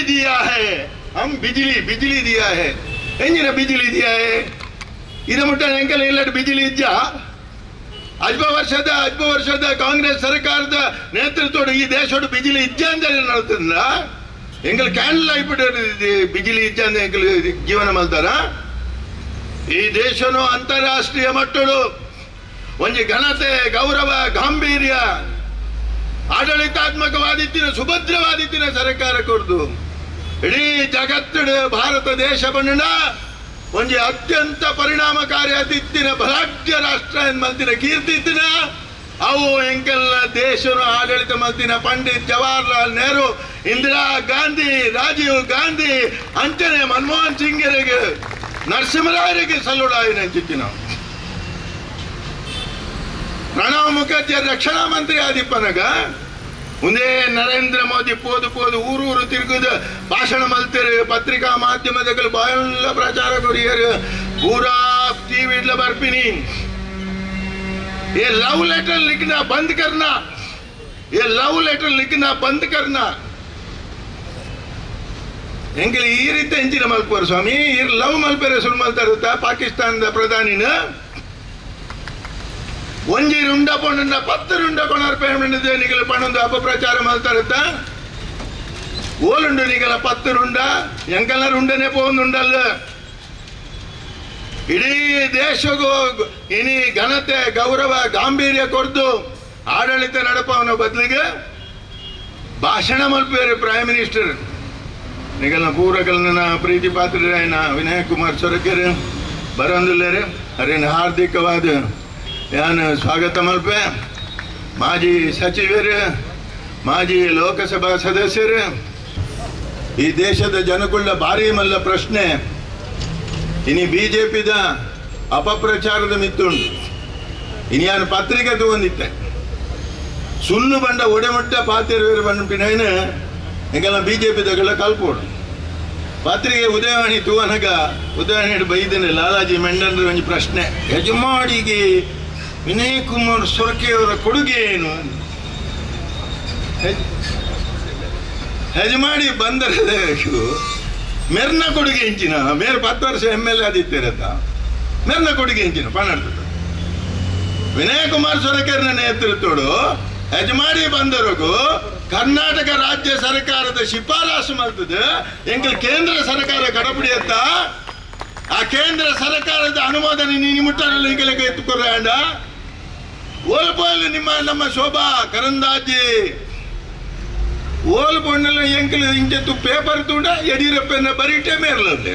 Diya high, ಹಮ್ ಬಿಜಿಲಿ ಬಿಜಿಲಿ Diya high. ಎಂಜಿನ ಬಿಜಿಲಿ Diya high? ಇದ ಮುಟ್ಟ ಎಂಕಲ್ ಇಲ್ಲಡ್ ಬಿಜಿಲಿ ಇಜ್ಜ? ಅಜ್ಬ ವರ್ಷದ ಕಾಂಗ್ರೆಸ್ ಸರ್ಕಾರದ ನೇತೃತ್ವದ ಈ ದೇಶದ ಬಿಜಿಲಿ ಇಜ್ಜ ಅಂತ ನಡ್ತದ. ಎಂಕಲ್ ಕ್ಯಾಂಡಲ್ ಆಯ್ಬಿಟ್ಟು ಬಿಜಿಲಿ ಇಜ್ಜ ಅಂತ ಎಂಕಲ್ ಜೀವನ ಮಾಡ್ತಾರ? ಈ ದೇಶನು ಅಂತಾರಾಷ್ಟ್ರೀಯ ಮಟ್ಟಡು ಒಂಜಿ ಘನತೆ, ಗೌರವ, ಗಾಂಭೀರ್ಯ, ಆಡಳಿತಾತ್ಮಕವಾದಿತ್ತಿನ ಸುಭದ್ರವಾದಿತ್ತಿನ ಸರ್ಕಾರ ಕೊಡ್ದು ಇಡೀ ಜಗತ್ತು ಭಾರತ ದೇಶ ಬಣ್ಣ ಒಂಜಿ ಅತ್ಯಂತ ಪರಿಣಾಮಕಾರಿ ಅತಿತ್ತಿನ ಬಲಾಢ್ಯ ರಾಷ್ಟ್ರ ಮಲ್ತಿನ ಕೀರ್ತಿತ್ತಿನ ಅವು ಎಂಕೆಲ್ಲ ದೇಶನ ಆಡಳಿತ ಮಲ್ತಿನ ಪಂಡಿತ್ ಜವಾಹರ್ಲಾಲ್ ನೆಹರು, ಇಂದಿರಾ ಗಾಂಧಿ, ರಾಜೀವ್ ಗಾಂಧಿ, ಅಂಚನೆ ಮನಮೋಹನ್ ಸಿಂಗ್, ನರಸಿಂಹರಾಯರಿಗೆ ಸಲ್ಲುಡಾಯಿನ ಅಂಚಿತ್ತಿನ. ಪ್ರಣವ್ ಮುಖರ್ಜಿ ರಕ್ಷಣಾ ಮಂತ್ರಿ ಆದಿಪ್ಪನಗ ಮುಂದೆ ನರೇಂದ್ರ ಮೋದಿ ಪೋದು ಪೋದು ಊರು ಊರು ತಿರುಗುದ ಭಾಷಣ ಮಲ್ತೇರು, ಪತ್ರಿಕಾ ಮಾಧ್ಯಮದಗಳು ಬಾಯೆಲ್ಲ ಪ್ರಚಾರ ಕೊರಿಯರು, ಪೂರಾ ಟಿವಿ ಇಡ್ಲ ಬರ್ಪಿನಿ. ये लव लेटर लिखना बंद करना, ये लव लेटर लिखना बंद करना. ಎಂಕಲ್ ಈ ರೀತಿ ಎಂಚಿನ ಮಲ್ಪುವರು ಸ್ವಾಮಿ? ಈ ಲವ್ ಮಲ್ಪೆರೆ ಸುಳ್ಳು ಮಲ್ತಾರ ಪಾಕಿಸ್ತಾನದ ಪ್ರಧಾನಿನ. ಒಂಜಿ ರುಂಡ ಪೊಂಡ 10 ರುಂಡ ಕೊಣರ್ ಪೇಮೆಂಟ್ ನಿಗಲ ಪಣೊಂದು ಅಪಪ್ರಚಾರ ಮಲ್ತಾರತ್ತ. ಓಲುಂಡು ನಿಗಲ 10 ರುಂಡ, ಎಂಕಲ್ಲ ರುಂಡನೆ ಪೋಂದುಂಡಲ್ಲ. ಇಡೀ ದೇಶಗೂ ಇನಿ ಘನತೆ, ಗೌರವ, ಗಾಂಭೀರ್ಯ ಕೊಡ್ದು ಆಡಳಿತ ನಡಪವನ ಬದಲಿಗೆ ಭಾಷಣ ಮಲ್ಪೇರು ಪ್ರೈಮ್ ಮಿನಿಸ್ಟರ್. ನಿಗಲ್ನ ಪೂರಕಲ್ನ ಪ್ರೀತಿ ಪಾತ್ರರಾಯನ ವಿನಯ್ ಕುಮಾರ್ ಸೊರಕೆರೆ ಬರಂದುಲ್ಲೇರೆ ಅರೇನು ಹಾರ್ದಿಕವಾದ ಯಾನು ಸ್ವಾಗತ ಮಲ್ಪೆ. ಮಾಜಿ ಸಚಿವರು, ಮಾಜಿ ಲೋಕಸಭಾ ಸದಸ್ಯರು, ಈ ದೇಶದ ಜನಕುಳ್ಳ ಭಾರಿ ಮಲ್ಲ ಪ್ರಶ್ನೆ ಇನಿ ಬಿಜೆಪಿದ ಅಪಪ್ರಚಾರದ ಮಿತ್ತುಂಡು. ಇನಿ ಯಾನು ಪತ್ರಿಕೆ ತಗೊಂಡಿತ್ತೆ ಸುಳ್ಳು ಬಂಡ ಒಡೆಮಟ್ಟ ಪಾತಿರುವರು ಬಂಪಿನ ಎಂಗೆಲ್ಲ ಬಿಜೆಪಿದಗಳ ಕಲ್ಪೋಡು. ಪತ್ರಿಕೆ ಉದಯವಾಣಿ ತೂವನಗ ಉದಯವಾಣಿ ಬೈದೇನೆ ಲಾಲಾಜಿ ಮೆಂಡನ್ ಒಂಜಿ ಪ್ರಶ್ನೆ, ಯಜಮಾಡಿಗೆ ವಿನಯ್ ಕುಮಾರ್ ಸೊರಕೆಯವರ ಕೊಡುಗೆ ಏನು? ಯಜಮಾಡಿ ಬಂದರೆ ಮೆರ್ನ ಕೊಡುಗೆ ಇಂಚಿನ ಮೇರ್ 10 ವರ್ಷ MLA ಆದಿತ್ತಿರತ್ತ ಮೆರ್ನ ಕೊಡುಗೆ ಇಂಚಿನ ಪಣಾಡ್ತದ. ವಿನಯ್ ಕುಮಾರ್ ಸೊರಕೆರ್ನ ನೇತೃತ್ವಡು ಯಜಮಾಡಿ ಬಂದವರೆಗೂ ಕರ್ನಾಟಕ ರಾಜ್ಯ ಸರ್ಕಾರದ ಶಿಫಾರಸು ಮಾಡ್ತದೆ ಎಂಕಲ್ ಕೇಂದ್ರ ಸರ್ಕಾರ ಕಡಪುಡಿಯತ್ತ. ಆ ಕೇಂದ್ರ ಸರ್ಕಾರದ ಅನುಮೋದನೆ ನೀನು ಮುಟ್ಟಾರಲ್ಲ ಎಂಕಲ್ ಎತ್ತುಕೊರ್ರ ಓಲ್ಪೋಲ್ ನಿಮ್ಮ ನಮ್ಮ ಶೋಭಾ ಕರಂದಾಜಿ ಓಲ್ ಪೊಣ್ಣೆಲ್ಲ ಎಂಕಲ್ ಇಂಚೆತ್ತು ಪೇಪರ್ ತೂಡ ಯಡಿಯೂರಪ್ಪನ ಬರೀಟೆ ಮೇರ್ಲೇ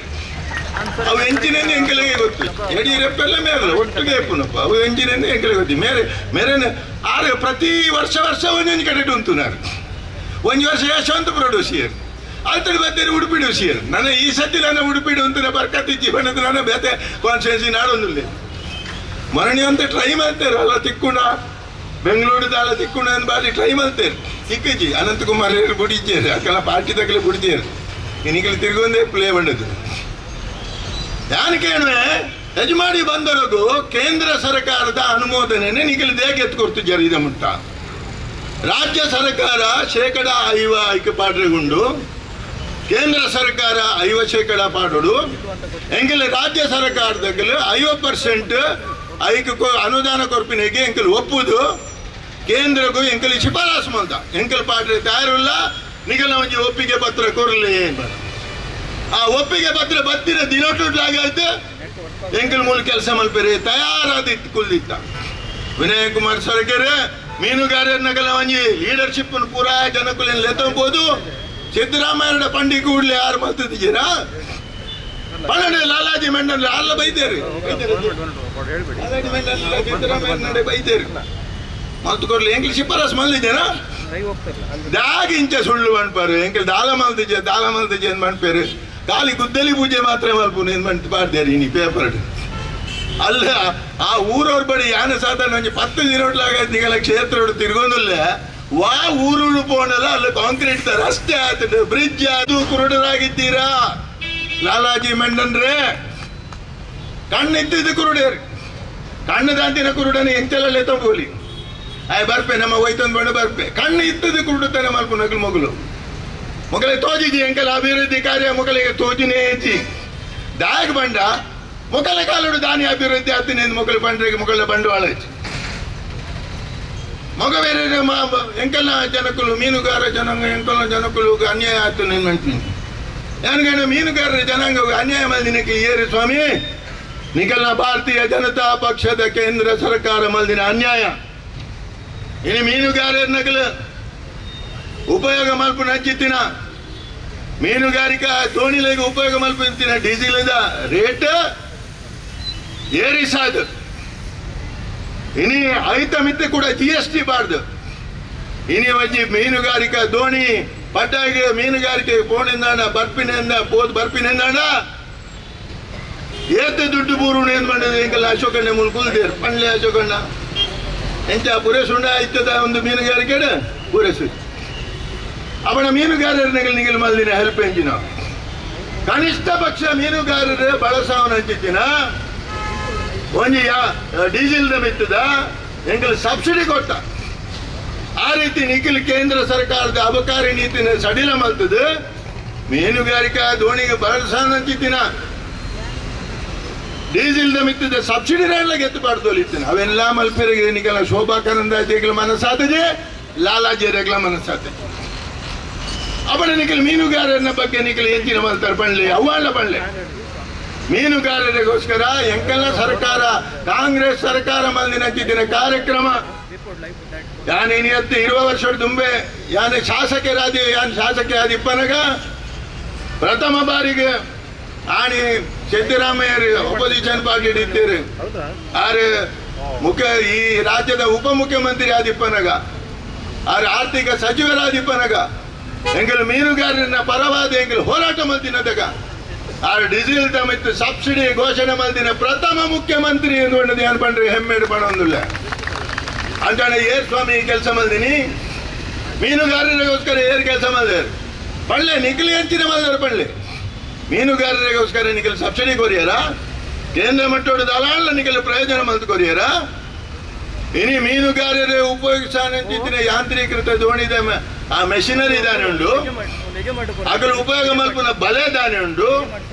ಅವು ಎಂಚಿನೇ ಎಂಕಲಿಗೆ ಗೊತ್ತು. ಯಡಿಯೂರಪ್ಪೆಲ್ಲ ಮೇರ್ಲ ಒಟ್ಟಿಗೆ ಎಪ್ಪುನಪ್ಪ ಅವು ಎಂಚಿನೇ ಎಂಕಲಿಗೆ ಗೊತ್ತಿ. ಮೇರೆ ಮೇರೇನೆ ಆರು ಪ್ರತಿ ವರ್ಷ ವರ್ಷ ಒಂದೊಂದು ಕಡೆ ಉಂಟುನಾರು. ಒಂದು ವರ್ಷ ಯಶವಂತಪುರ ಡೋಸಿಯರ್, ಅಲ್ತಡಿ ಬತ್ತೇರಿ ಉಡುಪಿ ಡೋಸಿಯರ್. ನನ್ನ ಈ ಸತಿ ನನ್ನ ಉಡುಪಿ ಉಂಟು ಬರ್ಕತ್ತಿ ಜೀವನದ ನನ್ನ ಬೇತೆ ಕಾನ್ಸ್ಟಿಟ್ಯೂನ್ಸಿ ನಾಡೊಂದಿಲ್ಲ. ಮರಣಿ ಅಂತ ಟ್ರೈ ಮಾಡ್ತೇರು ಅಲ್ಲ ತಿಕ್ಕುಣ ಬೆಂಗಳೂರು ದಾಳ ತಿಕ್ಕುಣ ಅಂತ ಬಾರಿ ಟ್ರೈ ಮಾಡ್ತೇರು ಸಿಕ್ಕಿಜಿ. ಅನಂತಕುಮಾರ್ ಬುಡಿಚೇರು ಅಕ್ಕೆಲ್ಲ ಪಾರ್ಟಿ ತಗಲಿ ಬುಡಿಚೇರು ಇನ್ನಿಗಲಿ ತಿರುಗೊಂದೇ ಪ್ಲೇ ಬಂದದ್ದು. ಯಾನು ಕೇಳುವೆ ಯಜಮಾಡಿ ಬಂದವರೆಗೂ ಕೇಂದ್ರ ಸರ್ಕಾರದ ಅನುಮೋದನೆಯನ್ನೇ ನಿಗಲಿ ದೇಗೆ ಎತ್ತು ಇದೆ ಮುಟ್ಟ. ರಾಜ್ಯ ಸರ್ಕಾರ 50% ಐಕ್ಯ ಪಾಡ್ರೆಗುಂಡು, ಕೇಂದ್ರ ಸರ್ಕಾರ 50% ಪಾಡೋಡು. ಎಂಕಲ್ ರಾಜ್ಯ ಸರ್ಕಾರದಾಗಲು 50% ಐಕ್ಯ ಅನುದಾನ ಕೊರ್ಪಿನಿಗೆ ಎಂಕಲ್ ಒಪ್ಪುದು. ಕೇಂದ್ರಕ್ಕೂ ಎಂಕಲ್ ಶಿಫಾರಸು ಮಾಡ್ದ ಎಂಕಲ್ ಪಾಡ್ರೆ ತಯಾರಿಲ್ಲ, ನಿಗಲ ಒಂಜಿ ಒಪ್ಪಿಗೆ ಪತ್ರ ಕೊರಲಿ. ಆ ಒಪ್ಪಿಗೆ ಪತ್ರ ಬತ್ತಿನ ದಿನೋಟುಟ್ಲಾಗೈತೆ ಎಂಕಲ್ ಮೂಲ ಕೆಲಸ ಮಲ್ಪೇರಿ ತಯಾರಾದಿತ್ತು ಕುಲ್ದಿತ್ತ. ವಿನಯ್ ಕುಮಾರ್ ಸೊರಕೆರೆ ಮೀನುಗಾರರನ್ನಗಲ ಒಂಜಿ ಲೀಡರ್ಶಿಪ್ ಪೂರಾ ಜನಕುಲಿನ ಲೆತ್ತಬಹುದು. ಸಿದ್ದರಾಮಯ್ಯನ ಪಂಡಿ ಕೂಡ್ಲೆ ಯಾರು ಮಲ್ತಿದ್ದೀರಾ? ಪನ್ನಡ ಲಾಲಾಜಿ ಮೆಂಡನ್ ಅಲ್ಲ ಬೈದೇರಿ, ಲಾಲಾಜಿ ಮೆಂಡನ್ ಸಿದ್ದರಾಮಯ್ಯನ ಬೈದೇರಿ ಮಲ್ತು ಕೊರ್ಲಿ ಎಂಕಲ್ ಶಿಫಾರಸು ಮಲ್ದಿದ್ದೇನಾ? ದಾಗ ಇಂಚ ಸುಳ್ಳು ಮಣ್ಪಾರು ಎಂಕಲ್ ದಾಲ ಮಲ್ದಿಜೆ ದಾಲ ಮಲ್ದಿಜೆ ಅಂತ ಮಣ್ಪೇರು. ಖಾಲಿ ಗುದ್ದಲಿ ಪೂಜೆ ಮಾತ್ರ ಮಲ್ಪುನು ಏನು ಮಂತ್ ಪಾಡ್ದೇರಿ ನೀ ಪೇಪರ್ ಅಲ್ಲ. ಆ ಊರವ್ರ ಬಡಿ ಯಾನ ಸಾಧಾರಣ ಒಂಜಿ 10 ದಿನೊಟ್ಲಾಗ ನಿಗಲ ಕ್ಷೇತ್ರ ತಿರುಗೊಂದಿಲ್ಲ. ವಾ ಊರು ಪೋಣಲ್ಲ ಅಲ್ಲಿ ಕಾಂಕ್ರೀಟ್ ರಸ್ತೆ ಆಯ್ತು, ಬ್ರಿಡ್ಜ್ ಅದು. ಕುರುಡರಾಗಿದ್ದೀರಾ ಲಾಲಾಜಿ ಮೆಂಡನ್ರೇ? ಕಣ್ಣಿದ್ದಿದ್ದು ಕುರುಡೇರಿ, ಕಣ್ಣು ದಾಂತಿನ ಕುರುಡನ ಎಂತೆಲ್ಲ ಲೆತ್ತಬೋಲಿ ಆಯ್ ಬರ್ಪೆ ನಮ್ಮ ಹೋಯ್ತೊಂದು ಬಣ್ಣ ಬರ್ಪೆ. ಕಣ್ಣು ಇತ್ತದ ಕುರುಡುತ್ತಾನೆ ಮಲ್ಪು ನಗಲು ಮಗುಲು. ಮೊಗಲೆ ತೋಜಿಜಿ ಎಂಕಲ ಅಭಿವೃದ್ಧಿ ಕಾರ್ಯ ಮೊಗಲಿಗೆ ತೋಜಿನೇ ಇಜ್ಜಿ ದಾಯಕ ಬಂಡ ಮೊಗಲ ಕಾಲಡು ದಾನಿ ಅಭಿವೃದ್ಧಿ ಆತೀನಿ ಮೊಗಲು ಬಂಡ್ರಿಗೆ ಮೊಗಲ ಬಂಡವಾಳ ಇಜ್ಜಿ ಮೊಗ ಬೇರೆ ಎಂಕಲ್ನ ಜನಕುಲು ಮೀನುಗಾರ ಜನಾಂಗ ಎಂಕಲ್ನ ಜನಕುಲು ಅನ್ಯಾಯ ಆಯ್ತು నేను ಅಂತೀನಿ ಯಾನ್ಗಣ ಮೀನುಗಾರರ ಜನಾಂಗ ಅನ್ಯಾಯ ಮಲ್ದಿನಕ್ಕೆ ಏರು ಸ್ವಾಮಿ ನಿಕಲ್ನ ಭಾರತೀಯ ಜನತಾ ಪಕ್ಷದ ಕೇಂದ್ರ ಸರ್ಕಾರ ಮಲ್ದಿನ ಅನ್ಯಾಯ ಇನಿ ಮೀನುಗಾರರ ನಕಲು ಉಪಯೋಗ ಮಲ್ಪು ನಂಚಿತ್ತಿನ ಮೀನುಗಾರಿಕಾ ದೋಣಿಲಿಗೆ ಉಪಯೋಗ ಮಲ್ಪಿನ ಡೀಸೆಲ್ ರೇಟ್ ಏರಿಸಾದು ಇನಿ ಐತ ಮಿತ್ತೆ ಕೂಡ GST ಬಾರ್ದು ಇನಿ ಒಂಜಿ ಮೀನುಗಾರಿಕಾ ದೋಣಿ ಪಟ್ಟಾಗಿ ಮೀನುಗಾರಿಕೆ ಪೋಣಿಂದಾಣ ಬರ್ಪಿನಿಂದ ಪೋದ್ ಬರ್ಪಿನಿಂದಾಣ ಏತ ದುಡ್ಡು ಬೂರು ಏನ್ ಮಾಡಿದ್ರೆ ಎಂಕಲ್ಲ ಅಶೋಕಣ್ಣ ಮುಲ್ ಕುಲ್ದೇರು ಪಣ್ಲೆ ಅಶೋಕಣ್ಣ ಎಂಚ ಪುರೇಸುಂಡ ಇತ್ತದ ಒಂದು ಮೀನುಗಾರಿಕೆ ಪೂರೈಸು ಅವನ ಮೀನುಗಾರರ ನಿಗಲ್ ಮಲ್ದಿನ ಹೆಲ್ಪ್ ಎಂಜಿನ ಕನಿಷ್ಠ ಪಕ್ಷ ಮೀನುಗಾರರ ಬಳಸವನ ಅಂಚಿತ್ತಿನ ಒಂಜಿ ಡೀಸೆಲ್ ಮಿತ್ತದ ಎಂಕಲ್ ಸಬ್ಸಿಡಿ ಕೊಟ್ಟ ಆ ರೀತಿ ನಿಖಿಲ್ ಕೇಂದ್ರ ಸರ್ಕಾರದ ಅಬಕಾರಿ ನೀತಿನ ಸಡಿಲ ಮಲ್ತದ ಮೀನುಗಾರಿಕಾ ದೋಣಿಗೆ ಬಳಸವನ ಅಂಚಿತ್ತಿನ ಡೀಸೆಲ್ ಮಿತ್ತದ ಸಬ್ಸಿಡಿ ರೇಟ್ಲಾಗ ಎತ್ತು ಪಾಡ್ದೋಲಿತ್ತಿನ ಅವೆಲ್ಲ ಮಲ್ಪೆರಿಗೆ ನಿಖಲ ಶೋಭಾ ಕರಂದಾಜೆಗಳ ಮನಸ್ಸಾತದೆ ಲಾಲಾಜಿಯರೆಗಳ ಮನಸ್ಸಾತದೆ ಅವಳ ನಿಖಲ್ ಮೀನುಗಾರನ ಬಗ್ಗೆ ನಿಖಲ್ ಎಂಚಿನ ಮಲ್ತಾರೆ ಪಣ್ಲೆ ಅವ್ವಾಳ ಪಣ್ಲೆ ಮೀನುಗಾರರಿಗೋಸ್ಕರ ಎಂಕೆಲ್ಲ ಸರ್ಕಾರ ಕಾಂಗ್ರೆಸ್ ಸರ್ಕಾರ ಮಲ್ದಿನ ಕಾರ್ಯಕ್ರಮ ಯಾನೇನು ಇರುವ ವರ್ಷ ದುಂಬೆ ಯಾನೆ ಶಾಸಕರಾದಿ ಯಾನ್ ಶಾಸಕ ಆದಿಪ್ಪನಗ ಪ್ರಥಮ ಬಾರಿಗೆ ಆಣಿ ಸಿದ್ದರಾಮಯ್ಯರು ಅಪೋಸಿಷನ್ ಪಾರ್ಟಿ ಇದ್ದೀರಿ ಆರು ಮುಖ್ಯ ಈ ರಾಜ್ಯದ ಉಪಮುಖ್ಯಮಂತ್ರಿ ಆದಿಪ್ಪನಗ ಆರು ಆರ್ಥಿಕ ಸಚಿವರಾದಿಪ್ಪನಗ ಎಂಗಲ್ ಮೀನುಗಾರನ ಪರವಾದ ಎಂಗಲ್ ಹೋರಾಟ ಮಲ್ದಿನದಾಗ ಆರು ಡೀಸೆಲ್ ತಮಿತ್ತು ಸಬ್ಸಿಡಿ ಘೋಷಣೆ ಮಲ್ದಿನ ಪ್ರಥಮ ಮುಖ್ಯಮಂತ್ರಿ ಎಂದು ಏನ್ ಪಂಡ್ರಿ ಹೆಮ್ಮೆಡು ಪಣೊಂದಿಲ್ಲ ಅಂತಾನೆ ಏರ್ ಸ್ವಾಮಿ ಕೆಲಸ ಮಲ್ದಿನಿ ಮೀನುಗಾರರಿಗೋಸ್ಕರ ಏರ್ ಕೆಲಸ ಮಲ್ದಾರೆ ಪಳ್ಳೆ ನಿಖಲಿ ಅಂಚಿನ ಮಲ್ದಾರೆ ಪಳ್ಳೆ ಮೀನುಗಾರರಿಗೋಸ್ಕರ ನಿಖಲ್ ಸಬ್ಸಿಡಿ ಕೊರಿಯರ ಕೇಂದ್ರ ಮಟ್ಟೋಡು ದಲಾಲ ನಿಖಲ್ ಪ್ರಯೋಜನ ಮಲ್ತು ಕೊರಿಯರ ಇನಿ ಮೀನುಗಾರರೇ ಉಪಯೋಗಿಸಾನಂತಿದ್ದಿನ ಯಾಂತ್ರೀಕೃತ ದೋಣಿದ ಆ ಮೆಷಿನರಿ ದಾನೆ ಉಂಡು ಅಗಲು ಉಪಯೋಗ ಮಲ್ಪುನ ಬಲೆ ದಾನೆ ಉಂಡು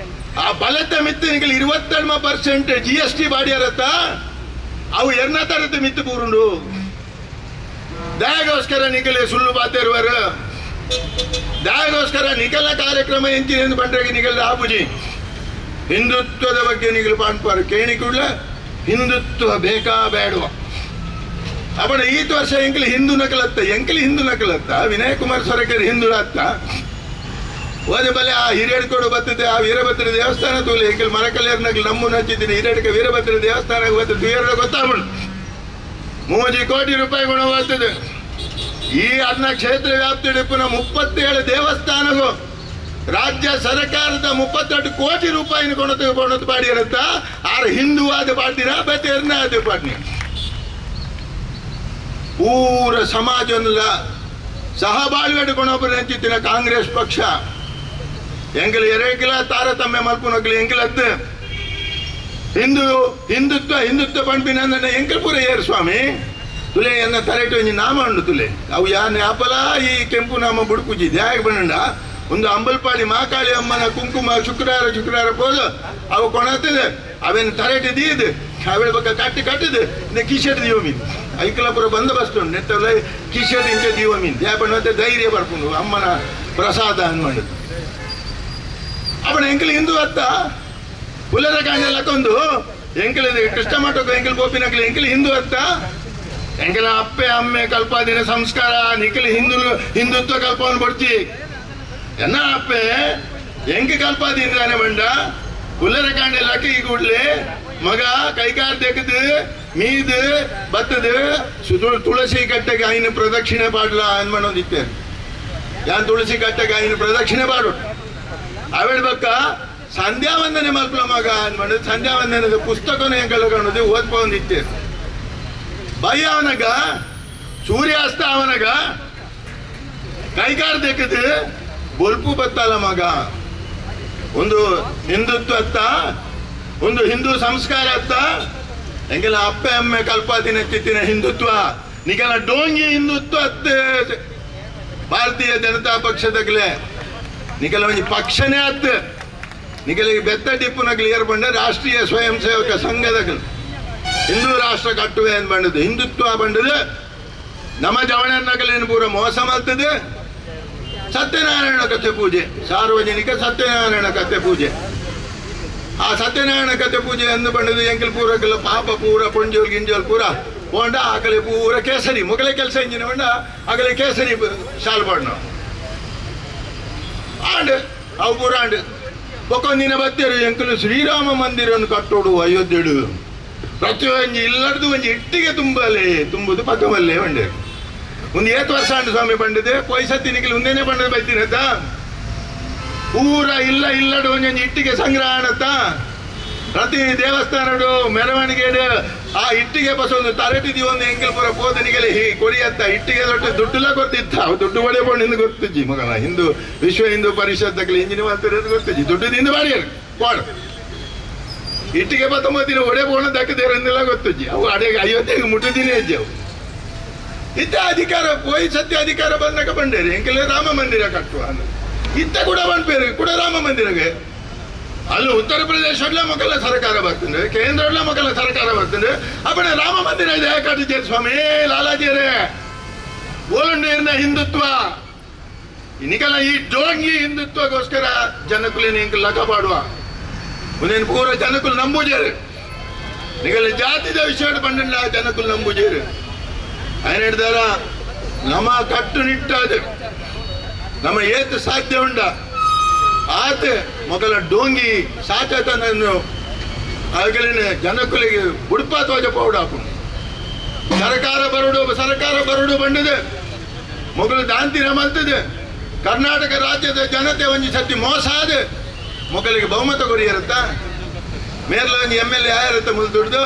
ಆ ಬಲದ ಮಿತ್ತು ನಿಖಲ್ 22% GST ಬಾಡಿಯರತ್ತ ಅವು ಎರ್ನ ತರತೆ ಮಿತ್ತು ಪೂರುಂಡು ದಯಗೋಸ್ಕರ ನಿಖಲ್ ಸುಳ್ಳು ಬಾತಿರುವರು ದಯಗೋಸ್ಕರ ನಿಖಲ ಕಾರ್ಯಕ್ರಮ ಎಂಚಿನ ಬಂಡ್ರೆಗೆ ನಿಖಲ್ ಆಪುಜಿ ಹಿಂದುತ್ವದ ಬಗ್ಗೆ ನಿಖಲ್ ಪಾಣ್ಪಾರು ಕೇಣಿ ಕೂಡಲ ಹಿಂದುತ್ವ ಬೇಕಾ ಬೇಡುವ ಅವನ ಈತ ವರ್ಷ ಎಂಕಲಿ ಹಿಂದೂ ನಕಲತ್ತ ಎಂಕಲಿ ಹಿಂದೂ ನಕಲತ್ತ ವಿನಯ್ ಕುಮಾರ್ ಸೊರಕೆರೆ ಹಿಂದೂ ಅತ್ತ ಹೋದ ಬಲೆ ಆ ಹಿರಿಯಡ್ಕೋಡು ಬರ್ತದೆ ಆ ವೀರಭದ್ರ ದೇವಸ್ಥಾನ ತೂಲೆ ಎಂಕಲ್ ಮರಕಲ್ಲೇರ್ ನಕಲು ನಮ್ಮು ನಚ್ಚಿದ್ದೀನಿ ಹಿರಿಯಡ್ಕ ವೀರಭದ್ರ ದೇವಸ್ಥಾನ ಬರ್ತದೆ ತುಯರ ಗೊತ್ತಾಗ್ಬಿಡು 3 ಕೋಟಿ ರೂಪಾಯಿ ಗುಣ ಬರ್ತದೆ ಈ ಅನ್ನ ಕ್ಷೇತ್ರ ವ್ಯಾಪ್ತಿ ಡಿಪ್ಪುನ 37 ದೇವಸ್ಥಾನಗೂ ರಾಜ್ಯ ಸರ್ಕಾರದ 38 ಕೋಟಿ ರೂಪಾಯಿನ ಕೊಣತು ಕೊಣತು ಪಾಡಿ ಇರುತ್ತಾ ಆರು ಹಿಂದೂ ಆದ ಪಾಡ್ತೀರಾ ಬೇತೆ ಎರ್ನ ಆದ ಪಾಡ್ನಿ ಪೂರ ಸಮಾಜವನ್ನೆಲ್ಲ ಸಹಬಾಳ್ವೆ ಕೊಣೊಬ್ಬರು ಕಾಂಗ್ರೆಸ್ ಪಕ್ಷ ಎಂಕಲ್ ಎರೇಕಿಲ ತಾರತಮ್ಯ ಮಲ್ಪುನಕ್ಲು ಎಂಕಲತ್ತು ಹಿಂದೂ ಹಿಂದುತ್ವ ಹಿಂದುತ್ವ ಪಂಪಿನ ಎಂಕಲ್ ಪೂರ ಏರು ಸ್ವಾಮಿ ತುಲೆ ಎನ್ನ ತರೆಟು ಒಂಜಿ ನಾಮ ಉಂಡು ತುಲೆ ಅವು ಯಾನೆ ಅಪಲ ಈ ಕೆಂಪು ನಾಮ ಬುಡ್ಕುಜಿ ದ್ಯಾಗ ಬಂಡ ಒಂದು ಅಂಬಲ್ಪಾಡಿ ಮಾಕಾಳಿ ಅಮ್ಮನ ಕುಂಕುಮ ಶುಕ್ರವಾರ ಶುಕ್ರವಾರ ಪೋದು ಅವು ಕೊಣತ್ತದೆ ಅವೇನು ತರೆಟು ದೀದು ಅವೇಳ ಬಕ್ಕ ಕಟ್ಟಿ ಕಟ್ಟಿದ್ದು ಕಿಶೆಟ್ ದೀವ ಮೀನು ಐಕಲಾಪುರ ಬಂದೋಬಸ್ತು ಉಂಟು ನೆತ್ತಲ್ಲ ಕಿಶೆಟ್ ಇಂಚ ದೀವ ಮೀನು ದ್ಯಾಪಣ್ಣ ಧೈರ್ಯ ಬರ್ಪುಂಡು ಅಮ್ಮನ ಪ್ರಸಾದ ಅನ್ಮಂಡದು ಅವನ ಎಂಕಲ್ ಹಿಂದೂ ಅತ್ತ ಪುಲರ ಕಾಂಡೆಲ್ಲ ಕೊಂದು ಎಂಕಲ್ ಕೃಷ್ಣ ಮಠಕ್ಕೂ ಎಂಕಲ್ ಗೋಪಿನಕಲ್ ಎಂಕಲ್ ಹಿಂದೂ ಅತ್ತ ಎಂಕಲ ಅಪ್ಪೆ ಅಮ್ಮೆ ಕಲ್ಪಾದಿನ ಸಂಸ್ಕಾರ ನಿಖಲ್ ಹಿಂದೂ ಹಿಂದುತ್ವ ಕಲ್ಪವನ್ನು ಬಡ್ತಿ ಎನ್ನ ಅಪ್ಪೆ ಎಂಕ ಕಲ್ಪಾದಿಂದಾನೆ ಬಂಡ ಪುಲ್ಲರ ಕಾಂಡೆ ಲಕ್ಕಿ ಕೂಡ್ಲೆ ಮಗ ಕೈಕಾರ್ ತೆಗೆದು ಮೀದು ಬತ್ತದು ತುಳಸಿ ಕಟ್ಟೆಗೆ ಐನು ಪ್ರದಕ್ಷಿಣೆ ಪಾಡ್ಲ ಅನ್ಮನೊಂದಿತ್ತೆ ಯಾನ್ ತುಳಸಿ ಕಟ್ಟೆಗೆ ಐನು ಪ್ರದಕ್ಷಿಣೆ ಪಾಡು ಅವೇಳ ಬಕ್ಕ ಸಂಧ್ಯಾ ವಂದನೆ ಮಲ್ಪಲ ಮಗ ಅನ್ಮಂಡು ಸಂಧ್ಯಾ ವಂದನೆದ ಪುಸ್ತಕನ ಎಂಕಲಗಣದು ಓದ್ಕೊಂಡಿತ್ತೆ ಬಯ್ಯ ಅವನಗ ಸೂರ್ಯಾಸ್ತ ಅವನಗ ಕೈಕಾರ್ ತೆಗೆದು ಬೊಲ್ಪು ಬತ್ತಲ್ಲ ಮಗ ಒಂದು ಹಿಂದುತ್ವ ಅತ್ತ ಒಂದು ಹಿಂದೂ ಸಂಸ್ಕಾರ ಅತ್ತ ಎಂಗೆಲ್ಲ ಅಪ್ಪೆ ಅಮ್ಮೆ ಕಲ್ಪಾದಿನ ತಿತ್ತಿನ ಹಿಂದುತ್ವ ನಿಗೆಲ್ಲ ಡೋಂಗಿ ಹಿಂದುತ್ವ ಅತ್ತೆ ಭಾರತೀಯ ಜನತಾ ಪಕ್ಷದಾಗಲೇ ನಿಕಲ ಒಂಜಿ ಪಕ್ಷನೇ ಆತ್ ನಿಕಲಿಗೆ ಬೆತ್ತ ಟಿಪ್ಪುನಕಲು ಏರ್ ಬಂಡ ರಾಷ್ಟ್ರೀಯ ಸ್ವಯಂ ಸೇವಕ ಸಂಘದಕಲು ಹಿಂದೂ ರಾಷ್ಟ್ರ ಕಟ್ಟುವೆ ಅಂತ ಬಂಡದು ಹಿಂದುತ್ವ ಬಂಡದು ನಮ್ಮ ಜವಣನಕಲೇನು ಪೂರ ಮೋಸ ಮಾಡ್ತದೆ. ಸತ್ಯನಾರಾಯಣ ಕಥೆ ಪೂಜೆ, ಸಾರ್ವಜನಿಕ ಸತ್ಯನಾರಾಯಣ ಕಥೆ ಪೂಜೆ. ಆ ಸತ್ಯನಾರಾಯಣ ಕಥೆ ಪೂಜೆ ಅಂದು ಬಂಡದು ಎಂಕಲ್ ಪೂರಕ್ಕೆಲ್ಲ ಪಾಪ ಪೂರ ಪೊಂಜೋಲ್ ಗಿಂಜೋಲ್ ಪೂರ ಪೋಂಡ ಆಕಲೆ ಪೂರ ಕೇಸರಿ ಮೊಗಲೆ ಕೆಲಸ ಇಂಜಿನ ಬಂಡ ಆಗಲೆ ಕೇಸರಿ ಶಾಲ್ ಪಾಡ್ನ ಆಂಡ್ ಅವು ಪೂರ ಆಂಡ್ ಒಕ್ಕೊಂದಿನ ಬತ್ತೇರು ಎಂಕಲು ಶ್ರೀರಾಮ ಮಂದಿರವನ್ನು ಕಟ್ಟೋಡು ಅಯೋಧ್ಯೆಡು ಪ್ರತಿಯೊಂಜಿ ಇಲ್ಲಡ್ದು ಒಂಜಿ ಇಟ್ಟಿಗೆ ತುಂಬಲೆ ತುಂಬುದು ಪಕ್ಕಮಲ್ಲೇ ಬಂಡೆ ಒಂದು ಏತು ವರ್ಷ ಆಂಡು ಸ್ವಾಮಿ ಬಂಡಿದೆ ಪೊಯ್ಸತ್ತಿ ನಿಖಿಲ್ ಒಂದೇನೆ ಬಂಡದ ಬೈತೀನತ್ತ ಪೂರ ಇಲ್ಲ ಇಲ್ಲಡು ಒಂಜೊಂಜಿ ಇಟ್ಟಿಗೆ ಸಂಗ್ರಹ ಆಣತ್ತ ಪ್ರತಿ ದೇವಸ್ಥಾನಡು ಮೆರವಣಿಗೆ ಆ ಇಟ್ಟಿಗೆ ಬಸ್ ಒಂದು ತರಟಿದಿ ಒಂದು ಎಂಕಲ್ ಪೂರ ಪೋದನಿಗೆಲ್ಲ ಹೀಗೆ ಕೊರಿಯತ್ತ ಇಟ್ಟಿಗೆ ದೊಡ್ಡ ದುಡ್ಡುಲ್ಲ ಗೊತ್ತಿತ್ತ ಅವು ದುಡ್ಡು ಹೊಡೆಕೊಂಡು ಹಿಂದೆ ಗೊತ್ತಿಜ್ಜಿ ಮಗನ ಹಿಂದೂ ವಿಶ್ವ ಹಿಂದೂ ಪರಿಷತ್ ಇಂಜಿನ ಮಾಡ್ತಾರೆ ಗೊತ್ತಿಜ್ಜಿ ದುಡ್ಡು ತಿಂದು ಬಾಡಿಯರು ಕೊಡು ಇಟ್ಟಿಗೆ ಬತ್ತೊಂಬತ್ತಿನ ಒಡೆ ಬೋಣ ದಕ್ಕದೇರೆಂದೆಲ್ಲ ಗೊತ್ತಿಜ್ಜಿ ಅವು ಅಡೆಗೆ 55 ಮುಟ್ಟುದಿನೇ ಅಜ್ಜಿ ಅವು ಇತ್ತ ಅಧಿಕಾರ ಪೋಯಿ ಸತ್ಯ ಅಧಿಕಾರ ಬಂದಾಗ ಬಂಡೇರಿ ಎಂಕೆಲ್ಲ ರಾಮ ಮಂದಿರ ಕಟ್ಟುವ ಇತ್ತ ಕೂಡ ಬಂಡ್ಪೇರು ಕೂಡ ರಾಮ ಮಂದಿರಗೆ ಅಲ್ಲಿ ಉತ್ತರ ಪ್ರದೇಶಡ್ಲ ಮೊಕಲ ಸರ್ಕಾರ ಬರ್ತದೆ, ಕೇಂದ್ರಡ್ಲ ಮೊಕಲ ಸರ್ಕಾರ ಬರ್ತದೆ. ಅಪ್ಪಣೆ ರಾಮ ಮಂದಿರ ಇದೆ ಕಟ್ಟಿದ್ದೇನೆ ಸ್ವಾಮಿ ಲಾಲಾಜಿಯರೇ ಓಲಂಡೇರ್ನ ಹಿಂದುತ್ವ ನಿಕಲ ಈ ಡೋಂಗಿ ಹಿಂದುತ್ವಗೋಸ್ಕರ ಜನಕುಲಿನ ಇಂಕ ಲಕ ಪಾಡುವ ಒಂದೇನು ಪೂರ ಜನಕುಲು ನಂಬುಜೇರು ನಿಗಲ ಜಾತಿದ ವಿಷಯ ಬಂಡ ಜನಕುಲು ನಂಬುಜೇರು ఆయన ಹಿಡ್ದಾರ ನಮ್ಮ ಕಟ್ಟುನಿಟ್ಟಾದ ನಮ್ಮ ಏತು ಸಾಧ್ಯ ಉಂಡ ಆತ ಮೊದಲ ಡೋಂಗಿ ಸಾಚತನನ್ನು ಆಗಲಿನ ಜನಕುಲಿಗೆ ಬುಡ್ಪಾತ್ವಾಜ ಪೌಡ ಹಾಕೊಂಡು ಸರ್ಕಾರ ಬರುಡು ಸರ್ಕಾರ ಬರುಡು ಬಂಡಿದೆ ಮೊಗಲು ದಾಂತಿನ ಮಲ್ತದೆ ಕರ್ನಾಟಕ ರಾಜ್ಯದ ಜನತೆ ಒಂಜಿ ಸತಿ ಮೋಸ ಆದ ಮೊಗಲಿಗೆ ಬಹುಮತ ಕೊರಿಯಿರುತ್ತ ಮೇರ್ಲ ಒಂಜಿ ಎಮ್ ಎಲ್ ಎ ಆಯಿರುತ್ತೆ ಮುಲ್ ದುಡ್ದು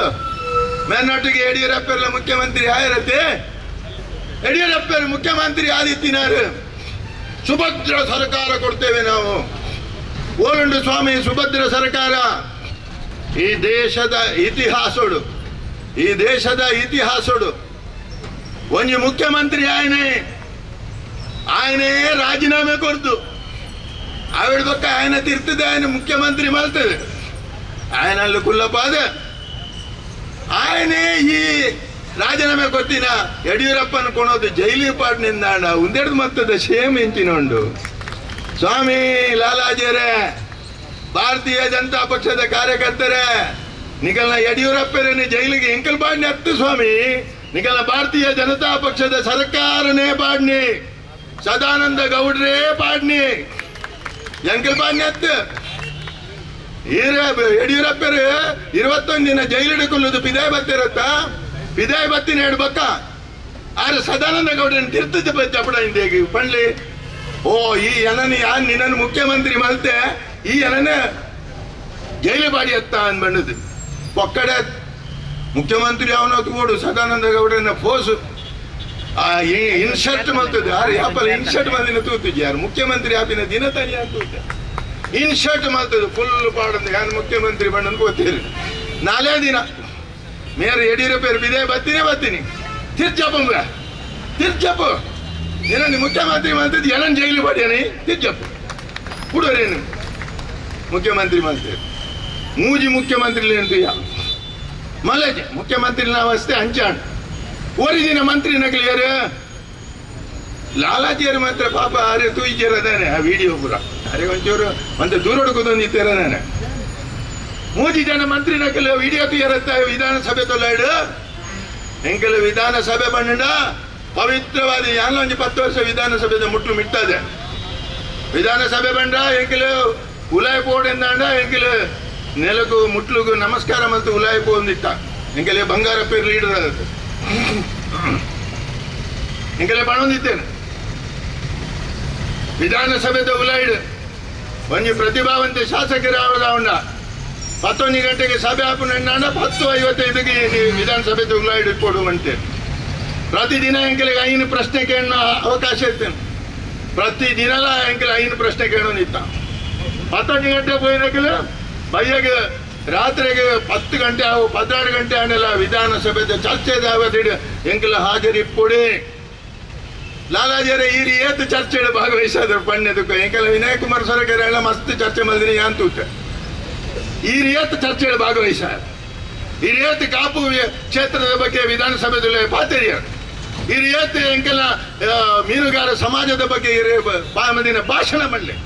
ಮೇಲ್ನಾಟಿಗೆ ಯಡಿಯೂರಪ್ಪರ ಮುಖ್ಯಮಂತ್ರಿ ಆಯಿರುತ್ತೆ ಯಡಿಯೂರಪ್ಪರ ಮುಖ್ಯಮಂತ್ರಿ ಆದಿತ್ಯನಾರು ಸುಭದ್ರ ಸರ್ಕಾರ ಕೊಡ್ತೇವೆ ನಾವು ಓಲುಂಡು ಸ್ವಾಮಿ ಸುಭದ್ರ ಸರ್ಕಾರ ಈ ದೇಶದ ಇತಿಹಾಸೋಡು ಈ ದೇಶದ ಇತಿಹಾಸೋಡು ಒಂಜಿ ಮುಖ್ಯಮಂತ್ರಿ ಆಯನೆ ಆಯನೇ ರಾಜೀನಾಮೆ ಕೊಡ್ತು ಆವಿಡ ಪಕ್ಕ ఆయన ತಿರ್ತದೆ ఆయన ಮುಖ್ಯಮಂತ್ರಿ ಮಲ್ತದೆ ఆయనల్లు ಕುಲ್ಲಪಾದ ఆయనే ಈ ರಾಜೀನಾಮೆ ಕೊತ್ತಿನ ಯಡಿಯೂರಪ್ಪನ ಕೊಣೋದು ಜೈಲಿ ಪಾಟ್ನಿಂದ ಒಂದೆರಡು ಮತ್ತದ ಸೇಮ್ ಇಂಚಿನೊಂಡು ಸ್ವಾಮಿ ಲಾಲಾಜಿಯರೇ ಭಾರತೀಯ ಜನತಾ ಪಕ್ಷದ ಕಾರ್ಯಕರ್ತರೇ ನಿಗಲ್ನ ಯಡಿಯೂರಪ್ಪರೇ ಜೈಲಿಗೆ ಎಂಕಲ್ ಬಾಡ್ನಿ ಹತ್ತು ಸ್ವಾಮಿ ನಿಗಲ್ನ ಭಾರತೀಯ ಜನತಾ ಪಕ್ಷದ ಸರ್ಕಾರನೇ ಬಾಡ್ನಿ ಸದಾನಂದ ಗೌಡ್ರೇ ಪಾಡ್ನಿ ಎಂಕಲ್ ಬಾಡ್ನಿ ಹತ್ತು ಯಡಿಯೂರಪ್ಪರು 21 ದಿನ ಜೈಲಿಡುಕೊಳ್ಳುದು ಪಿದಾಯ್ ಬತ್ತಿರತ್ತ ಪಿದಾಯ್ ಬತ್ತಿನ ಹೇಳ್ಬಕ್ಕ ಆದ್ರೆ ಸದಾನಂದ ಗೌಡರನ್ನ ತಿರ್ತದ ಚಪಡ ಹಿಂದೆ ಪಂಡ್ಲಿ ಓ ಈ ಎನನ ಯಾನ್ ನಿನ್ನನ್ನು ಮುಖ್ಯಮಂತ್ರಿ ಮಲ್ತೆ ಈ ಎನನ ಜೈಲು ಬಾಡಿ ಅತ್ತ ಅಂದ್ಬಂಡದು ಒಕ್ಕಡೆ ಮುಖ್ಯಮಂತ್ರಿ ಅವನ ತೋಡು ಸದಾನಂದ ಗೌಡರನ್ನ ಫೋರ್ಸ್ ಆ ಇನ್ಶರ್ಟ್ ಮಲ್ತದೆ ಯಾರು ಯಾಪಲ್ಲ ಇನ್ಶರ್ಟ್ ಮಂದಿನ ತೂತಿದ್ದೆ ಯಾರು ಮುಖ್ಯಮಂತ್ರಿ ಆಪಿನ ದಿನ ತನಿ ಅಂತ ಇನ್ಶರ್ಟ್ ಮಾಡ್ತದೆ ಫುಲ್ ಪಾಡಂದು ಯಾರು ಮುಖ್ಯಮಂತ್ರಿ ಬಣ್ಣ ಗೊತ್ತೀರಿ ನಾಲೇ ದಿನ ಮೇರೆ ಯಡಿಯೂರಪ್ಪರು ಬಿದೇ ಬರ್ತೀನಿ ಬರ್ತೀನಿ ತಿರ್ಚಪ್ಪ ತಿರ್ಚಪ್ಪ ಏನೋ ಮುಖ್ಯಮಂತ್ರಿ ಮಾಡ್ತಿದ್ದು ಏನನ್ ಜೈಲು ಬಾಡಿಯಾನೆ ತಿರ್ಚಪ್ಪ ಕುಡೋರೇನು ಮುಖ್ಯಮಂತ್ರಿ ಮಾಡ್ತೀರಿ ಮೂಜಿ ಮುಖ್ಯಮಂತ್ರಿ ಅಂತೀಯ ಮಲೇಜ್ ಮುಖ್ಯಮಂತ್ರಿ ನಾವು ಅಷ್ಟೇ ಹಂಚಾಣ ಓರಿದಿನ ಮಂತ್ರಿ ನಕಲಿಯರು ಲಾಲಾಜಿಯರು ಮಾತ್ರ ಪಾಪ ಅರೆ ತೂಯಿಜಿರದಾನೆ ಆ ವಿಡಿಯೋ ಪೂರ ಅರೆ ಒಂಚೂರು ಒಂದು ದೂರ ಹುಡುಕೋದೊಂದಿತ್ತೀರ ನಾನು ಮೂಜಿ ಜನ ಮಂತ್ರಿ ನಕಲು ವಿಡಿಯೋ ತೂಯರತ್ತ ವಿಧಾನಸಭೆ ತೊಲ್ಲಾಡು ಎಂಕಲು ವಿಧಾನಸಭೆ ಬಂಡ ಪವಿತ್ರವಾದ ಯಾನೊಂದು 10 ವರ್ಷ ವಿಧಾನಸಭೆದ ಮುಟ್ಲು ಮಿಟ್ಟದೆ ವಿಧಾನಸಭೆ ಬಂಡ ಎಂಕಲು ಉಲಾಯ್ ಪೋಡೆಂದಾಂಡ ಎಂಕಲು ನೆಲಕು ಮುಟ್ಲುಗು ನಮಸ್ಕಾರ ಮತ್ತು ಉಲಾಯ್ ಪೋಂದಿಟ್ಟ ಎಂಕಲೆ ಬಂಗಾರಪ್ಪ ಲೀಡರ್ ಆದ ಎಂಕಲೆ ಬಣೊಂದಿತ್ತೇನೆ ವಿಧಾನಸಭೆದ ಉಲಾಯ್ಡ್ ಒಂಜಿ ಪ್ರತಿಭಾವಂತ ಶಾಸಕರಾವದ 11 ಗಂಟೆಗೆ ಸಭೆ ಹಾಪುನ 10:55ಗೆ ವಿಧಾನಸಭೆ ಉಲಾಯ್ಡ್ ಕೊಡುವಂತೆ ಪ್ರತಿದಿನ ಎಂಕಲಿಗೆ 5 ಪ್ರಶ್ನೆ ಕೇಳೋ ಅವಕಾಶ ಇರ್ತೇನೆ ಪ್ರತಿದಿನಲ ಎಂಕಲ 5 ಪ್ರಶ್ನೆ ಕೇಳೋನಿತ್ತ 11 ಗಂಟೆ ಪೋಯಿನಕಲ ಬಯ್ಯಗೆ ರಾತ್ರಿಗೆ 10 ಗಂಟೆ ಆವು 12 ಗಂಟೆ ಆನೆಲ್ಲ ವಿಧಾನಸಭೆದ ಚರ್ಚೆದ ಅವಧಿಡ್ ಎಂಕಲ ಹಾಜರಿಪ್ಪುಡಿ ಲಾಲಾಜಿಯರ ಈ ಏತ್ ಚರ್ಚೆ ಭಾಗವಹಿಸಾದ್ರು ಪಣ್ಯದಕ್ಕೂ ಎಂಕೆಲ್ಲ ವಿನಯ್ ಕುಮಾರ್ ಸೊರಕೆರೆ ಎಲ್ಲ ಮಸ್ತ್ ಚರ್ಚೆ ಮಲ್ದಿನಿ ಯಾನ್ ತೂತೆ. ಈ ರಿಯತ್ ಚರ್ಚೆ ಭಾಗವಹಿಸ ಈ ರಿಯತ್ ಕಾಪು ಕ್ಷೇತ್ರದ ಬಗ್ಗೆ ವಿಧಾನಸಭೆದಲ್ಲಿ ಪಾತೆರಿಯ ಈ ರಿಯತ್ ಎಂಕೆಲ್ಲ ಮೀನುಗಾರ ಸಮಾಜದ ಬಗ್ಗೆ ಮದಿನ ಭಾಷಣ ಮಾಡಲಿ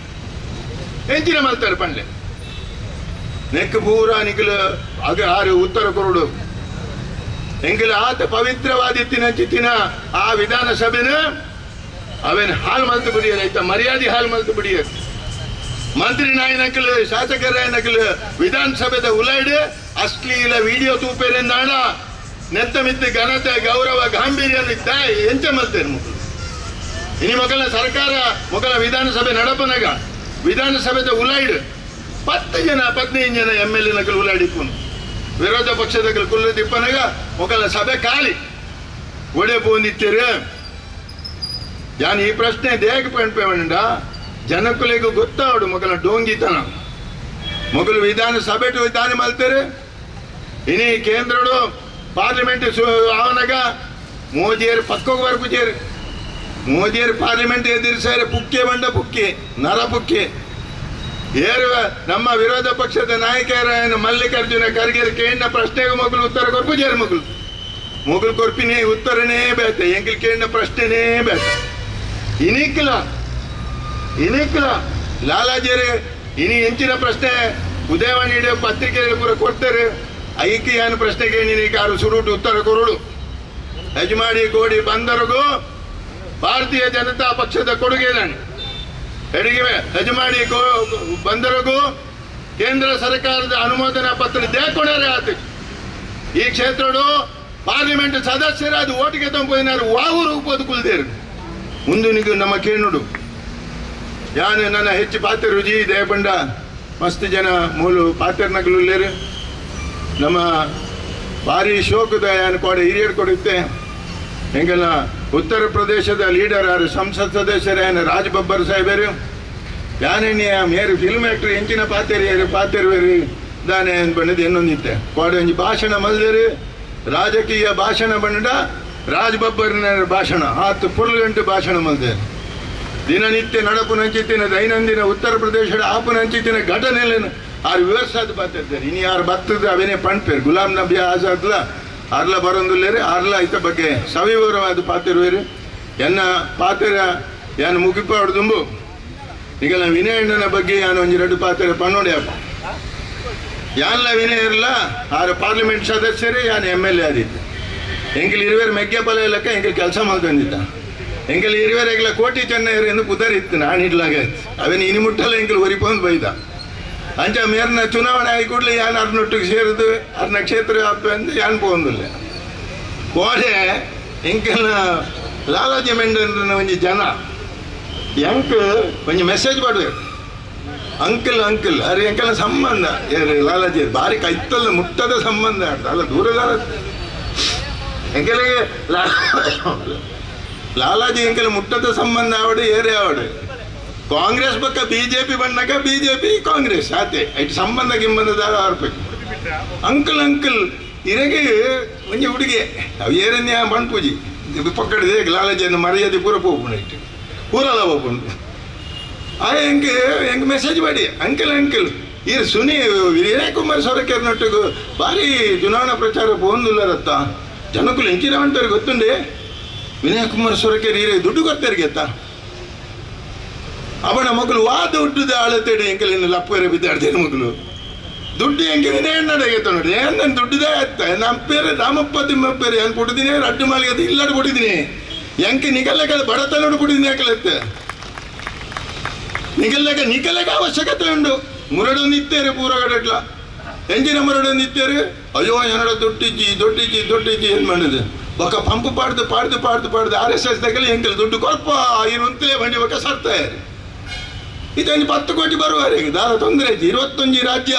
ಎಂಚಿನ ಮಲ್ತಾರೆ ಪಣ್ಲೆ ನೆಕ್ ಪೂರ ನಿಖಿಲ ಅಗ ಆರು ಉತ್ತರ ಕೊರಡು ಎಂಕೆಲ್ಲ ಆತ ಪವಿತ್ರವಾದಿತ್ತಿನ ಚಿತ್ತಿನ ಆ ವಿಧಾನಸಭೆನ ಅವೇನು ಹಾಲು ಮಲ್ತು ಬಿಡಿಯರ್ ಆಯ್ತಾ ಮರ್ಯಾದೆ ಹಾಲು ಮಲ್ತು ಬಿಡಿಯರ್. ಮಂತ್ರಿ ನಾಯನಕಲ್ ಶಾಸಕರಾಯನಕಲ್ ವಿಧಾನಸಭೆದ ಉಲೈಡ್ ಅಶ್ಲೀಲ ವಿಡಿಯೋ ತೂಪೇರಿಂದಾಣ ನೆತ್ತ ಮಿತ್ತ ಘನತೆ ಗೌರವ ಗಾಂಭೀರ್ಯ ಎಂಚ ಮಲ್ತೇನೆ ಮಕ್ಕಳು. ಇನಿ ಮಕ್ಕಳ ಸರ್ಕಾರ ಮೊಕಲ ವಿಧಾನಸಭೆ ನಡಪನಗ ವಿಧಾನಸಭೆದ ಉಲೈಡ್ 10 ಜನ 15 ಜನ ಎಮ್ ಎಲ್ ಎ ನಕಲ್ ಉಲಾಡಿಪ್ಪನು ವಿರೋಧ ಪಕ್ಷದ ಕುಲ್ಲದಿಪ್ಪನಗ ಮೊಕಲ ಸಭೆ ಖಾಲಿ ಒಡೆ ಪೋಂದಿತ್ತೀರು. ಯಾನ್ ಈ ಪ್ರಶ್ನೆ ದೇಗ ಪಂಡ ಜನಕುಲೆಗೂ ಗೊತ್ತಾವಡು ಮೊಕಲ ಡೋಂಗಿತನ ಮೊಗಲು ವಿಧಾನಸಭೆ ವಿಧಾನ ಮಲ್ತಾರೆ. ಇನಿ ಕೇಂದ್ರಡು ಪಾರ್ಲಿಮೆಂಟ್ ಆವನಾಗ ಮೋದಿಯರು ಪಕ್ಕಕ್ಕೆ ಬರ್ಪುಜೇರು ಮೋದಿಯರು ಪಾರ್ಲಿಮೆಂಟ್ ಎದುರಿಸಾರೆ ಪುಕ್ಕೆ ಬಂಡ ಪುಕ್ಕೆ ನರ ಪುಕ್ಕೆ ಏರು ನಮ್ಮ ವಿರೋಧ ಪಕ್ಷದ ನಾಯಕರ ಮಲ್ಲಿಕಾರ್ಜುನ ಖರ್ಗೆ ಕೇಂದ್ರ ಪ್ರಶ್ನೆಗೆ ಮೊಗಲು ಉತ್ತರ ಕೊರ್ಪುಜೇರು ಮೊಗಲು ಮೊಗಲು ಕೊರ್ಪಿನೇ ಉತ್ತರನೇ ಬೇತೆ ಎಂಕಿಲ್ ಕೇಂದ್ರ ಪ್ರಶ್ನೆನೇ ಬೇತೆ. ಇನಿಕ್ಲ ಇನಿಕ್ಲ ಲಾಲಾಜಿಯರೇ ಇನಿ ಹೆಂಚಿನ ಪ್ರಶ್ನೆ ಉದಯವಾಣಿ ಪತ್ರಿಕೆಯಲ್ಲಿ ಪೂರ ಕೊಡ್ತಾರೆ. ಐಕೆ ಏನು ಪ್ರಶ್ನೆಗೆ ನೀನು ಸುರುಟು ಉತ್ತರ ಕೊರಡು. ಯಜಮಾಡಿ ಕೋಡಿ ಬಂದರಿಗೂ ಭಾರತೀಯ ಜನತಾ ಪಕ್ಷದ ಕೊಡುಗೆ ನಾನು ಎಡಿಗೆ ಯಜಮಾಡಿ ಬಂದರಿಗೂ ಕೇಂದ್ರ ಸರ್ಕಾರದ ಅನುಮೋದನಾ ಪತ್ರ ದೇಕೊಣರೆ ಆತ. ಈ ಕ್ಷೇತ್ರಡು ಪಾರ್ಲಿಮೆಂಟ್ ಸದಸ್ಯರಾದ ಓಟಿಗೆ ತಂಪೋಯಿನಾರು ವಾವು ರೂಪದ ಕುಲ್ದೇರು ಮುಂದೆ ನಮ್ಮ ಕೇಳುಡು. ಯಾನು ನನ್ನ ಹೆಚ್ಚು ಪಾತ್ರ ರುಜಿ ದೇಪಂಡ ಮಸ್ತ್ ಜನ ಮೂಲು ಪಾತ್ರನಗಲುಲ್ಲೇರು ನಮ್ಮ ಭಾರಿ ಶೋಕದ ಯಾನು ಕೋಡೆ ಹಿರಿಯರು ಕೊಡುತ್ತೆ. ಹೆಂಗೆಲ್ಲ ಉತ್ತರ ಪ್ರದೇಶದ ಲೀಡರ್ ಯಾರು ಸಂಸತ್ ಸದಸ್ಯರು ರಾಜ್ ಬಬ್ಬರ್ ಸಾಹೇಬರು ಯಾನೆಣ್ಣೆ ಮೇರು ಫಿಲ್ಮ್ ಆ್ಯಕ್ಟರ್ ಎಂಚಿನ ಪಾತೆರಿಯರು ಪಾತೆರುವರು ದಾನೆ ಬಂದದ್ದು ಎನ್ನೊಂದಿತ್ತೆ ಕೋಡೆ ಒಂಜಿ ಭಾಷಣ ಮಲ್ದೇರು ರಾಜಕೀಯ ಭಾಷಣ ಬಂಡ ರಾಜ್ ಬಬ್ಬರ್ನ ಭಾಷಣ ಆತು ಪುರ್ಲು ಗಂಟೆ ಭಾಷಣ ಮಲ್ದೇರು. ದಿನನಿತ್ಯ ನಡಪುನಂಚಿತ್ತಿನ ದೈನಂದಿನ ಉತ್ತರ ಪ್ರದೇಶದ ಆಪುನಂಚಿತ್ತಿನ ಘಟನೆಯನ್ನು ಆರು ವಿವರ್ಸಾದ ಬಾತಿರ್ತಾರೆ. ಇನ್ನು ಯಾರು ಬತ್ತದ ಅವೇನೇ ಪಣ್ಪೇರು ಗುಲಾಂ ನಬಿ ಆಜಾದ್ಲ ಅರ್ಲ ಬರೋಂದುಲ್ಲೇರಿ ಅರ್ಲ ಐತ ಬಗ್ಗೆ ಸವಿವರವಾದ ಪಾತಿರುವೇರು ಎನ್ನ ಪಾತಿರ ಯಾನು ಮುಗಿಪಾಡು ತುಂಬು ಈಗ ವಿನಯಣ್ಣನ ಬಗ್ಗೆ ಯಾನು ಒಂಜಿ ಪಾತಿರ ಪಣ್ಣೋಡಿಯಪ್ಪ ಯಾನ್ಲ ವಿನಯ ಇರಲ್ಲ ಆರು ಪಾರ್ಲಿಮೆಂಟ್ ಸದಸ್ಯರೇ ಯಾನು ಎಮ್ ಎಲ್ ಎ ಆದಿತ್ತು ಎಂಕಲ್ ಇರುವೇರು ಮೆಗ್ಗೆ ಪಲ ಇಲ್ಲಕ್ಕ ಎಂಕಲ್ ಕೆಲಸ ಮಾಡ್ಕೊಂಡಿದ್ದ ಎಂಕಲ್ ಇರುವೇರು ಎಂಕಲ ಕೋಟಿ ಚೆನ್ನೈರು ಎಂದು ಪುದರಿತ್ತು ನಾನು ಇಡ್ಲಾಗ ಅವೇನು ಇನಿ ಮುಟ್ಟಲ್ಲ ಎಂಕಲ್ ಒರಿಪೊಂದು ಬೈದ ಅಂಚ ಮೇರ್ನ ಚುನಾವಣೆ ಆಗಿ ಕೂಡಲೇ ಯಾನ್ ಅರ್ನೊಟ್ಟಿಗೆ ಸೇರಿದು ಅರ್ನ ಕ್ಷೇತ್ರ ಅಂದು ಯಾನ್ ಪೋಂದಿಲ್ಲ ಕೋಡೆ ಎಂಕಲ್ನ ಲಾಲಾಜಿ ಮೆಂಡನ್ ಒಂಜಿ ಜನ ಎಂಕ್ ಒಂಜಿ ಮೆಸೇಜ್ ಮಾಡ್ಬೇಕು ಅಂಕಲ್ ಅಂಕಲ್ ಅರೆ ಎಂಕಲ್ನ ಸಂಬಂಧ ಲಾಲಾಜಿ ಭಾರಿ ಕೈತಲ್ಲ ಮುಟ್ಟದ ಸಂಬಂಧ ಅಲ್ಲ ದೂರದ ಎಂಕಲಿಗೆ ಲಾಲಾಜಿ ಎಂಕಲ್ ಮುಟ್ಟದ ಸಂಬಂಧ ಆವಡು ಏರೇ ಆವಡು ಕಾಂಗ್ರೆಸ್ ಪಕ್ಕ ಬಿಜೆಪಿ ಬಂದಾಗ ಬಿಜೆಪಿ ಕಾಂಗ್ರೆಸ್ ಆತೆ it ಸಂಬಂಧ ಗಿಂಬಂಧದ ಆರ್ಪಕ್ಕೆ ಅಂಕಲ್ ಅಂಕಲ್ ಇರಗೆ ಒಂಜಿ ಹುಡುಗಿ ಅವು ಏರನ್ಯ ಪೂಜಿ ಪಕ್ಕಡಿದೆ ಲಾಲಾಜಿಯನ್ನು ಮರ್ಯಾದೆ ಪೂರ ಪೋಪುಂಡು ಇಟ್ಟು ಪೂರಲ ಪೋಪುಂಡು ಆ ಎಂಕ್ ಎಂಕ್ ಮೆಸೇಜ್ ಮಾಡಿ ಅಂಕಲ್ ಅಂಕಲ್ ಈ ಸುನಿ ವಿನಯ್ ಕುಮಾರ್ ಸೊರಕೆರ್ನೊಟ್ಟಿಗೂ ಭಾರಿ ಚುನಾವಣಾ ಪ್ರಚಾರ ಪೋಂದುಲ್ಲರತ್ತ ಜನಕ್ಕೂ ಎಂಚಿನ ಅಂತಾರೆ ಗೊತ್ತುಂಡೆ ವಿನಯ್ ಕುಮಾರ್ ಸೊರಕೆರ್ ಹೀರೆ ದುಡ್ಡು ಕೊಡ್ತಾರೆ ಗೆತ್ತ ಅವನ ಮಗಳು ವಾ ದುಡ್ಡುದ ಆಳತೇಡಿ ಎಂಕಲ್ ಇನ್ನು ಲಪ್ಪೇರೆ ಬಿದ್ದಾಡ್ತೇನೆ ಮಗಳು ದುಡ್ಡು ಎಂಕೆ ಎಣ್ಣಡೆಗೆ ನೋಡಿ ಏನ್ ನನ್ನ ದುಡ್ಡುದೇ ಆಯ್ತ ನಮ್ಮ ಪೇರೆ ರಾಮಪ್ಪ ತಿಮ್ಮಪ್ಪೇರೆ ಏನು ಕೊಟ್ಟಿದ್ದೀನಿ ರಡ್ಡು ಮಾಲಿಗೆ ಇಲ್ಲಾಡು ಕೊಟ್ಟಿದ್ದೀನಿ ಎಂಕೆ ನಿಗಲ್ಲಕ ಬಡತನೋಡು ಕೊಟ್ಟಿದ್ದೀನಿ ಯಾಕಲತ್ತೆ ನಿಗಲ್ಲಕ ನಿಗಲಕ ಅವಶ್ಯಕತೆ ಉಂಡು ಮುರಡು ನಿತ್ತೇರು ಪೂರಗಡಟ್ಲ ಎಂಜಿನ ಮುರಡು ನಿತ್ತೇರು ಅಯ್ಯೋ ಏನಡ ದುಡ್ಡಿಜ್ಜಿ ದೊಡ್ಡಿಜ್ಜಿ ದೊಡ್ಡಿಜ್ಜಿ ಏನು ಮಾಡಿದೆ ಬೊಕ್ಕ ಪಂಪ್ ಪಾಡ್ದು ಪಾಡ್ದು ಪಾಡ್ದು ಪಾಡ್ದು ಆರ್ ಎಸ್ ಎಸ್ ತಗಲಿ ಎಂಕಲ್ ದುಡ್ಡು ಕೊಲ್ಪ ಇರುವಂತಲೇ ಬಂಡಿ ಬೊಕ್ಕ ಸರ್ತಾರೆ ಇದೊಂದು 10 ಕೋಟಿ ಬರುವವರೆಗೆ ದಾರ ತೊಂದರೆ ಐತಿ. 21 ರಾಜ್ಯ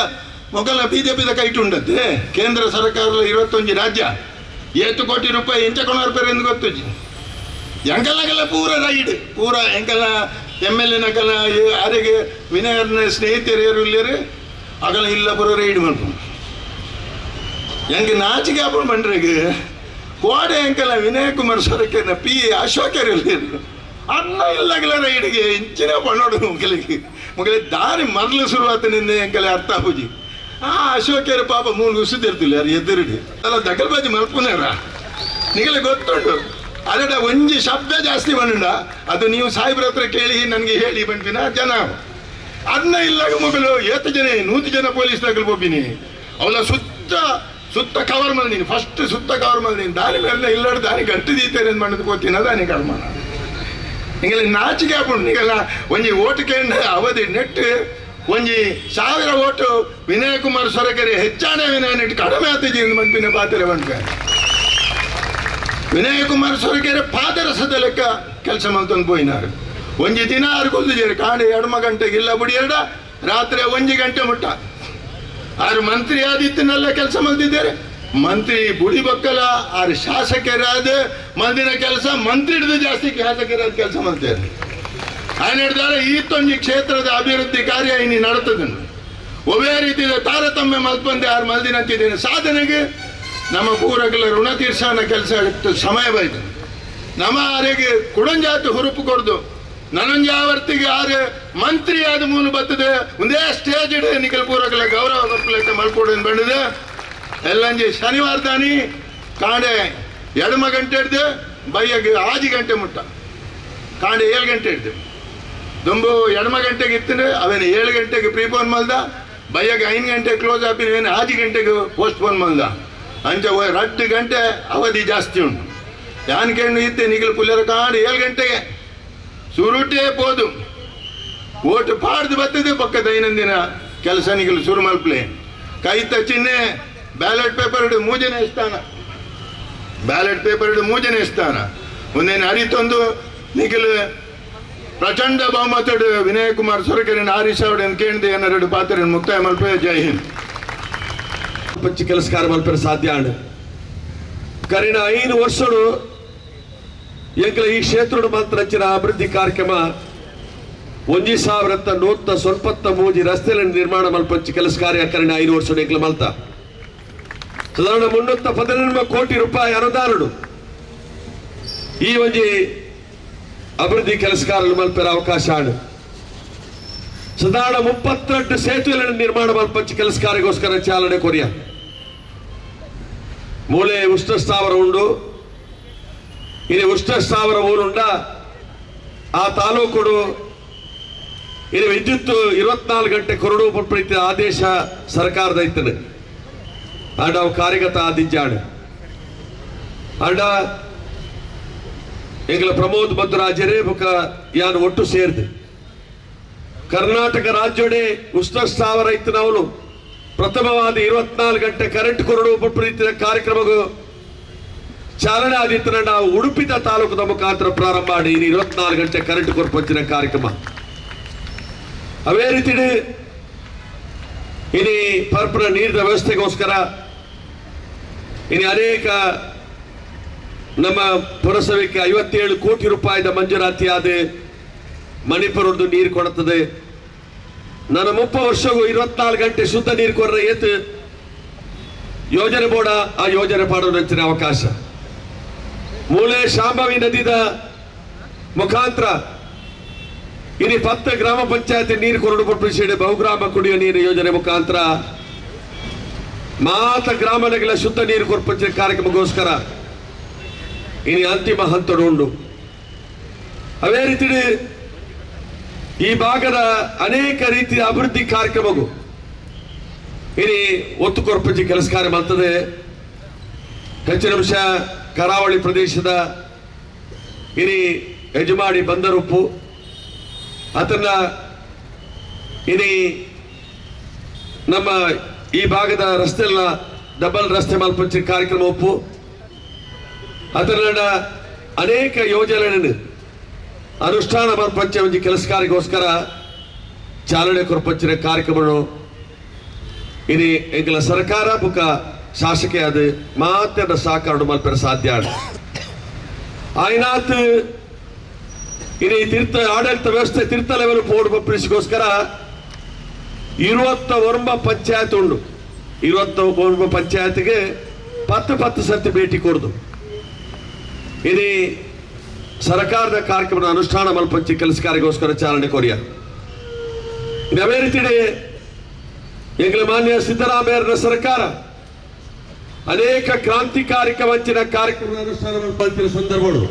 ಮೊಗಲ ಬಿಜೆಪಿದ ಕೈಟುಂಡತ್ತೆ ಕೇಂದ್ರ ಸರ್ಕಾರದ 21 ರಾಜ್ಯ 8 ಕೋಟಿ ರೂಪಾಯಿ ಎಂಚ ಕೊಣರ್ಪೇರೆ ಎಂದು ಗೊತ್ತುಜಿ ಎಂಕಲ್ನಾಗೆಲ್ಲ ಪೂರ ರೈಡ್ ಪೂರ ಎಂಕಲ್ನ ಎಮ್ ಎಲ್ ಎನಕಲ್ಲ ಯಾರಿಗೆ ವಿನಯರ್ನ ಸ್ನೇಹಿತರು ಯಾರು ಇಲ್ಲೇರು ಆಗಲ್ಲ ಇಲ್ಲ ಪೂರ ರೈಡ್ ಮಾಡ್ಕೊಂಡು ಎಂಗೆ ನಾಚಿಕೆ ಹಾಕೊಂಡು ಬಂಡ್ರಿಗೆ ಕೋಡೆ ಎಂಕಲ್ಲ ವಿನಯ್ ಕುಮಾರ್ ಸೊರಕೆನ ಪಿ ಅಶೋಕರು ಇಲ್ಲೇರು ಅನ್ನ ಇಲ್ಲಗಲ ರೈಡ್ಗೆ ಇಂಚಿನ ಪಣ್ಣೋಡು ಮುಗಲಿಗೆ ಮುಗಲಿ ದಾರಿ ಮರಲು ಶುರುವಾತ ನಿನ್ನೆ ಎಂಕಲೆ ಅರ್ಥ ಪೂಜಿ ಆ ಅಶೋಕರ ಪಾಪ ಮೂಲು ಉಸುದಿರ್ತಿಲ್ಲ ಯಾರು ಎದುರುಡಿ ಅಲ್ಲ ದಗಲ್ಬಾಜಿ ಮಲ್ಪುನಾರ ನಿಗಲೆ ಗೊತ್ತುಂಟು ಅದಡ ಒಂಜಿ ಶಬ್ದ ಜಾಸ್ತಿ ಬಂಡ ಅದು ನೀವು ಸಾಹೇಬ್ರ ಹತ್ರ ಕೇಳಿ ನನಗೆ ಹೇಳಿ ಬಂದಿನ ಜನ ಅದನ್ನ ಇಲ್ಲಾಗ ಮಗಳು ಏತ ಜನ 100 ಜನ ಪೊಲೀಸ್ ತಗಲ್ ಹೋಗಿನಿ ಅವಳ ಸುತ್ತ ಸುತ್ತ ಕವರ್ ಮಾಡಿದೀನಿ ಫಸ್ಟ್ ಸುತ್ತ ಕವರ್ ಮಾಡಿದೀನಿ ದಾರಿ ಮೇಲೆ ಇಲ್ಲಾಡು ದಾರಿ ಗಟ್ಟಿ ದೀತೇನೆ ಮಾಡೋದು ಕೋತಿನ ದಾನಿ ಕರ್ಮನ ನಿಂಗೆಲ್ಲ ನಾಚಿಕೆ ಹಾಕೊಂಡು ನಿಂಗೆಲ್ಲ ಒಂಜಿ ಓಟು ಕೇಂದ್ರ ಅವಧಿ ನೆಟ್ ಒಂಜಿ 1000 ಓಟು ವಿನಯ್ ಕುಮಾರ್ ಸೊರಕೆರೆ ಹೆಚ್ಚಾನೆ ವಿನಯ ನೆಟ್ ಕಡಿಮೆ ಆಗ್ತಿದ್ದೀನಿ ಮನ್ಪಿನ ಪಾತ್ರೆ ಬಂಟ ವಿನಯ್ ಕುಮಾರ್ ಸೊರಕೆರೆ ಪಾದರಸದ ಲೆಕ್ಕ ಕೆಲಸ ಮಾಡ್ತಂದು ಪೋಯಿನಾರು ಒಂಜಿ ದಿನ ಆರು ಕೊಲ್ದಿದ್ದೀರಿ ಕಾಂಡೆ 2 ಗಂಟೆಗೆ ಇಲ್ಲ ಬುಡಿ 2 ರಾತ್ರಿ 1 ಗಂಟೆ ಮುಟ್ಟ ಆರು ಮಂತ್ರಿ ಆದಿತ್ತನೆಲ್ಲ ಕೆಲಸ ಮಾಡ್ತಿದ್ದಾರೆ ಮಂತ್ರಿ ಬುಡಿ ಬಕ್ಕಲ ಆರು ಶಾಸಕರಾದ ಮಂದಿನ ಕೆಲಸ ಮಂತ್ರಿ ಹಿಡಿದು ಜಾಸ್ತಿ ಶಾಸಕರಾದ ಕೆಲಸ ಮಾಡ್ತಾರೆ ఆయన ಹಿಡಿದಾರೆ ಈತೊಂಜಿ ಕ್ಷೇತ್ರದ ಅಭಿವೃದ್ಧಿ ಕಾರ್ಯ ಇನ್ನು ನಡತದನ್ನು ಒಬ್ಬೇ ರೀತಿಯ ತಾರತಮ್ಯ ಮಲ್ಪಂದೆ ಆರು ಮಲ್ದಿನಂತಿದ್ದೇನೆ ಸಾಧನೆಗೆ ನಮ್ಮ ಪೂರಗಳ ಋಣ ತೀರ್ಸಾನ ಕೆಲಸ ಸಮಯ ಬೈತು ನಮ್ಮ ಆರೆಗೆ ಕುಡಂಜಾತು ಹುರುಪು ಕೊಡ್ದು ನನಂಜಾವರ್ತಿಗೆ ಆರು ಮಂತ್ರಿ ಆದ ಮೂಲ ಬರ್ತದೆ ಒಂದೇ ಸ್ಟೇಜ್ ಇಡೆ ನಿಖಲ್ ಪೂರಗಳ ಗೌರವ ಕೊಪ್ಪಲಕ್ಕೆ ಮಲ್ಕೊಡೋದು ಬಂದಿದೆ ಎಲ್ಲಂಜಿ ಶನಿವಾರ ದಾನಿ ಕಾಂಡೆ 2 ಗಂಟೆ ಹಿಡ್ದು ಬೈಯಗೆ 6 ಗಂಟೆ ಮುಟ್ಟ ಕಾಂಡೆ 7 ಗಂಟೆ ಹಿಡ್ದು ದುಂಬು 2 ಗಂಟೆಗೆ ಇತ್ತು ಅವೇನು 7 ಗಂಟೆಗೆ ಪ್ರೀಪೋನ್ ಮಲ್ದ ಬೈಯಗೆ 5 ಗಂಟೆ ಕ್ಲೋಸ್ ಆಪಿನ 6 ಗಂಟೆಗೆ ಪೋಸ್ಟ್ ಪೋನ್ ಮಲ್ದ ಅಂಚೆ 2 ಗಂಟೆ ಅವಧಿ ಜಾಸ್ತಿ ಉಂಟು ಯಾನ್ ಕೇಳು ಇತ್ತೆ ನಿಗಲು ಪುಲ್ಲರ ಕಾಂಡೆ 7 ಗಂಟೆಗೆ ಸುರುಟೇ ಪೋದು ಓಟು ಪಾಡ್ದು ಬರ್ತದೆ ಪಕ್ಕ ದೈನಂದಿನ ಕೆಲಸ ನಿಗಲು ಶುರು ಮಲ್ಪಲೆ ಕೈತ ಚಿಹ್ನೆ ಬ್ಯಾಲೆಟ್ ಪೇಪರ್ ಇಡು ಮೂಜನೇ ಸ್ಥಾನ ಬ್ಯಾಲೆಟ್ ಪೇಪರ್ ಇಡು ಮೂಜನೇ ಸ್ಥಾನ ಒಂದೇನು ಅರಿತೊಂದು ನಿಖಿಲ್ ಪ್ರಚಂಡ ಬಹುಮತಡು ವಿನಯ್ ಕುಮಾರ್ ಸೊರಕೆರೆ ಆರಿಸಾವಡೆ ಕೇಂದ್ರ ಏನಾರು ಪಾತ್ರ ಮುಕ್ತಾಯ ಮಲ್ಪೆ. ಜೈ ಹಿಂದ್. ಪಚ್ಚಿ ಕೆಲಸಕಾರ ಮಲ್ಪೆರ ಸಾಧ್ಯ ಅಂಡ್ ಕರಿನ 5 ವರ್ಷಡು ಎಂಕಲ ಈ ಕ್ಷೇತ್ರದ ಮಾತ್ರ ರಚಿನ ಅಭಿವೃದ್ಧಿ ಕಾರ್ಯಕ್ರಮ 1173 ರಸ್ತೆಗಳನ್ನು ನಿರ್ಮಾಣ ಮಲ್ಪಂಚಿ ಕೆಲಸ ಕಾರ್ಯ ಕರಿನ 5 ವರ್ಷ ಎಂಕಲ ಮಲ್ತ ಸಾಧಾರಣ 318 ಕೋಟಿ ರೂಪಾಯಿ ಅನುದಾನಡು ಈ ಒಂಜಿ ಅಭಿವೃದ್ಧಿ ಕೆಲಸಕಾರರು ಮಲ್ಪೆರ ಅವಕಾಶ ಆಂಡ್ ಸಾಧಾರಣ 32 ಸೇತುವೆಗಳನ್ನು ನಿರ್ಮಾಣ ಮಲ್ಪಂಚಿ ಕೆಲಸ ಕಾರ್ಯಕ್ಕೋಸ್ಕರ ಚಾಲನೆ ಕೊರಿಯ ಮೂಲೆ ಉಷ್ಣ ಸ್ಥಾವರ ಉಂಡು ಇಲ್ಲಿ ಉಷ್ಣ ಸ್ಥಾವರ ಊರುಂಡ ಆ ತಾಲೂಕುಡು ಇಲ್ಲಿ ವಿದ್ಯುತ್ 24 ಗಂಟೆ ಕೊರಡು ಪುಟ್ಟ ಆದೇಶ ಸರ್ಕಾರದ ಇತ್ತನೆ ಅಂಡ ಅವು ಕಾರ್ಯಗತ ಆದಿಜ್ಜಾಡು ಅಂಡ ಎಂಗಳ ಪ್ರಮೋದ್ ಮಧ್ವರಾಜರೇ ಬುಕ್ಕ ಯಾನು ಒಟ್ಟು ಸೇರಿದೆ ಕರ್ನಾಟಕ ರಾಜ್ಯಡೆ ಉಷ್ಣ ಸ್ಥಾವರ ಇತ್ತು ಪ್ರಥಮವಾದ 24 ಗಂಟೆ ಕರೆಂಟ್ ಕೊರಡು ಪುಟ್ಟ ಕಾರ್ಯಕ್ರಮಕ್ಕೂ ಚಾಲನೆ ಆದಿತ್ತು ನಾವು ಉಡುಪಿದ ತಾಲೂಕದ ಮುಖಾಂತರ ಪ್ರಾರಂಭ ಮಾಡಿ 24 ಗಂಟೆ ಕರೆಂಟ್ ಕೊರಪಂಚಿನ ಕಾರ್ಯಕ್ರಮ. ಅವೇ ರೀತಿ ಇನಿ ಪರ್ಪನ ನೀರಿನ ವ್ಯವಸ್ಥೆಗೋಸ್ಕರ ಇನಿ ಅನೇಕ ನಮ್ಮ ಪುರಸಭೆಗೆ 57 ಕೋಟಿ ರೂಪಾಯಿದ ಮಂಜೂರಾತಿ ಆದ ಮಣಿಪುರದ್ದು ನೀರು ಕೊಡುತ್ತದೆ. ನನ್ನ 30 ವರ್ಷಗೂ 24 ಗಂಟೆ ಶುದ್ಧ ನೀರು ಕೊಡ್ರೆ ಏತು ಯೋಜನೆ ಬೋಡ ಆ ಯೋಜನೆ ಪಾಡೋದಂಚಿನ ಅವಕಾಶ. ಮೂಲೆ ಶಾಂಭವಿ ನದಿದ ಮುಖಾಂತರ ಇನಿ 10 ಗ್ರಾಮ ಪಂಚಾಯತಿ ನೀರು ಕೊರಡು ಪಟ್ಟು ಬಹುಗ್ರಾಮ ಕುಡಿಯುವ ನೀರು ಯೋಜನೆ ಮುಖಾಂತರ ಮಾತ ಗ್ರಾಮಗಳ ಶುದ್ಧ ನೀರು ಕೊರಪಂಚಿನ ಕಾರ್ಯಕ್ರಮಕ್ಕೋಸ್ಕರ ಇನಿ ಅಂತಿಮ ಹಂತಡು ಉಂಡು. ಅದೇ ರೀತಿ ಈ ಭಾಗದ ಅನೇಕ ರೀತಿಯ ಅಭಿವೃದ್ಧಿ ಕಾರ್ಯಕ್ರಮಗೂ ಇನಿ ಒತ್ತು ಕೊರಪಂಚಿ ಕೆಲಸ ಕಾರ್ಯ ಮಾಡ್ತದೆ. ಹೆಚ್ಚಿನ ಅಂಶ ಕರಾವಳಿ ಪ್ರದೇಶದ ಇನಿ ಯಜಮಾಡಿ ಬಂದರುಪ್ಪು ಅದನ್ನ ಇನಿ ನಮ್ಮ ಈ ಭಾಗದ ರಸ್ತೆಲ್ಲ ಡಬಲ್ ರಸ್ತೆ ಮಲ್ಪಂಚಿನ ಕಾರ್ಯಕ್ರಮ ಒಪ್ಪು ಅದನ್ನ ಅನೇಕ ಯೋಜನೆಗಳನ್ನು ಅನುಷ್ಠಾನ ಮಲ್ಪಂಚ ಒಂಜಿ ಕೆಲಸ ಕಾರ್ಯಕ್ಕೋಸ್ಕರ ಚಾಲನೆ ಕೊರಪಂಚಿನ ಕಾರ್ಯಕ್ರಮಗಳು ಇನಿ ಎಂಕಲ ಸರ್ಕಾರ ಬುಕ್ಕ ಶಾಸಕಿ ಅದು ಮಾತ್ರ ಸಹಕಾರ ಮಲ್ಪೆರ ಸಾಧ್ಯ. ಆಯ್ನಾತ್ ಇನಿ ತೀರ್ಥ ಆಡಳಿತ ವ್ಯವಸ್ಥೆ ತೀರ್ಥ ಲೆವೆಲ್ ಬೋರ್ಡ್ ಪೊಪ್ಪಿಸಿಗೋಸ್ಕರ 29 ಪಂಚಾಯತ್ ಉಂಡು. 29 ಪಂಚಾಯತ್ಗೆ 10 10 ಸರ್ತಿ ಭೇಟಿ ಕೊಡ್ದು ಇನಿ ಸರ್ಕಾರದ ಕಾರ್ಯಕ್ರಮದ ಅನುಷ್ಠಾನ ಮಲ್ಪಂಚಿ ಕೆಲಸ ಕಾರ್ಯಕ್ಕೋಸ್ಕರ ಚಾಲನೆ ಕೊರಿಯ. ಅದೇ ರೀತಿ ಎಂಗಳ ಮಾನ್ಯ ಸಿದ್ದರಾಮಯ್ಯರ ಸರ್ಕಾರ ಅನೇಕ ಕ್ರಾಂತಿಕಾರಿಕ ವಂಚಿನ ಕಾರ್ಯಕ್ರಮದ ಅನುಷ್ಠಾನ ಮಲ್ಪಂಚಿನ ಸಂದರ್ಭಗಳು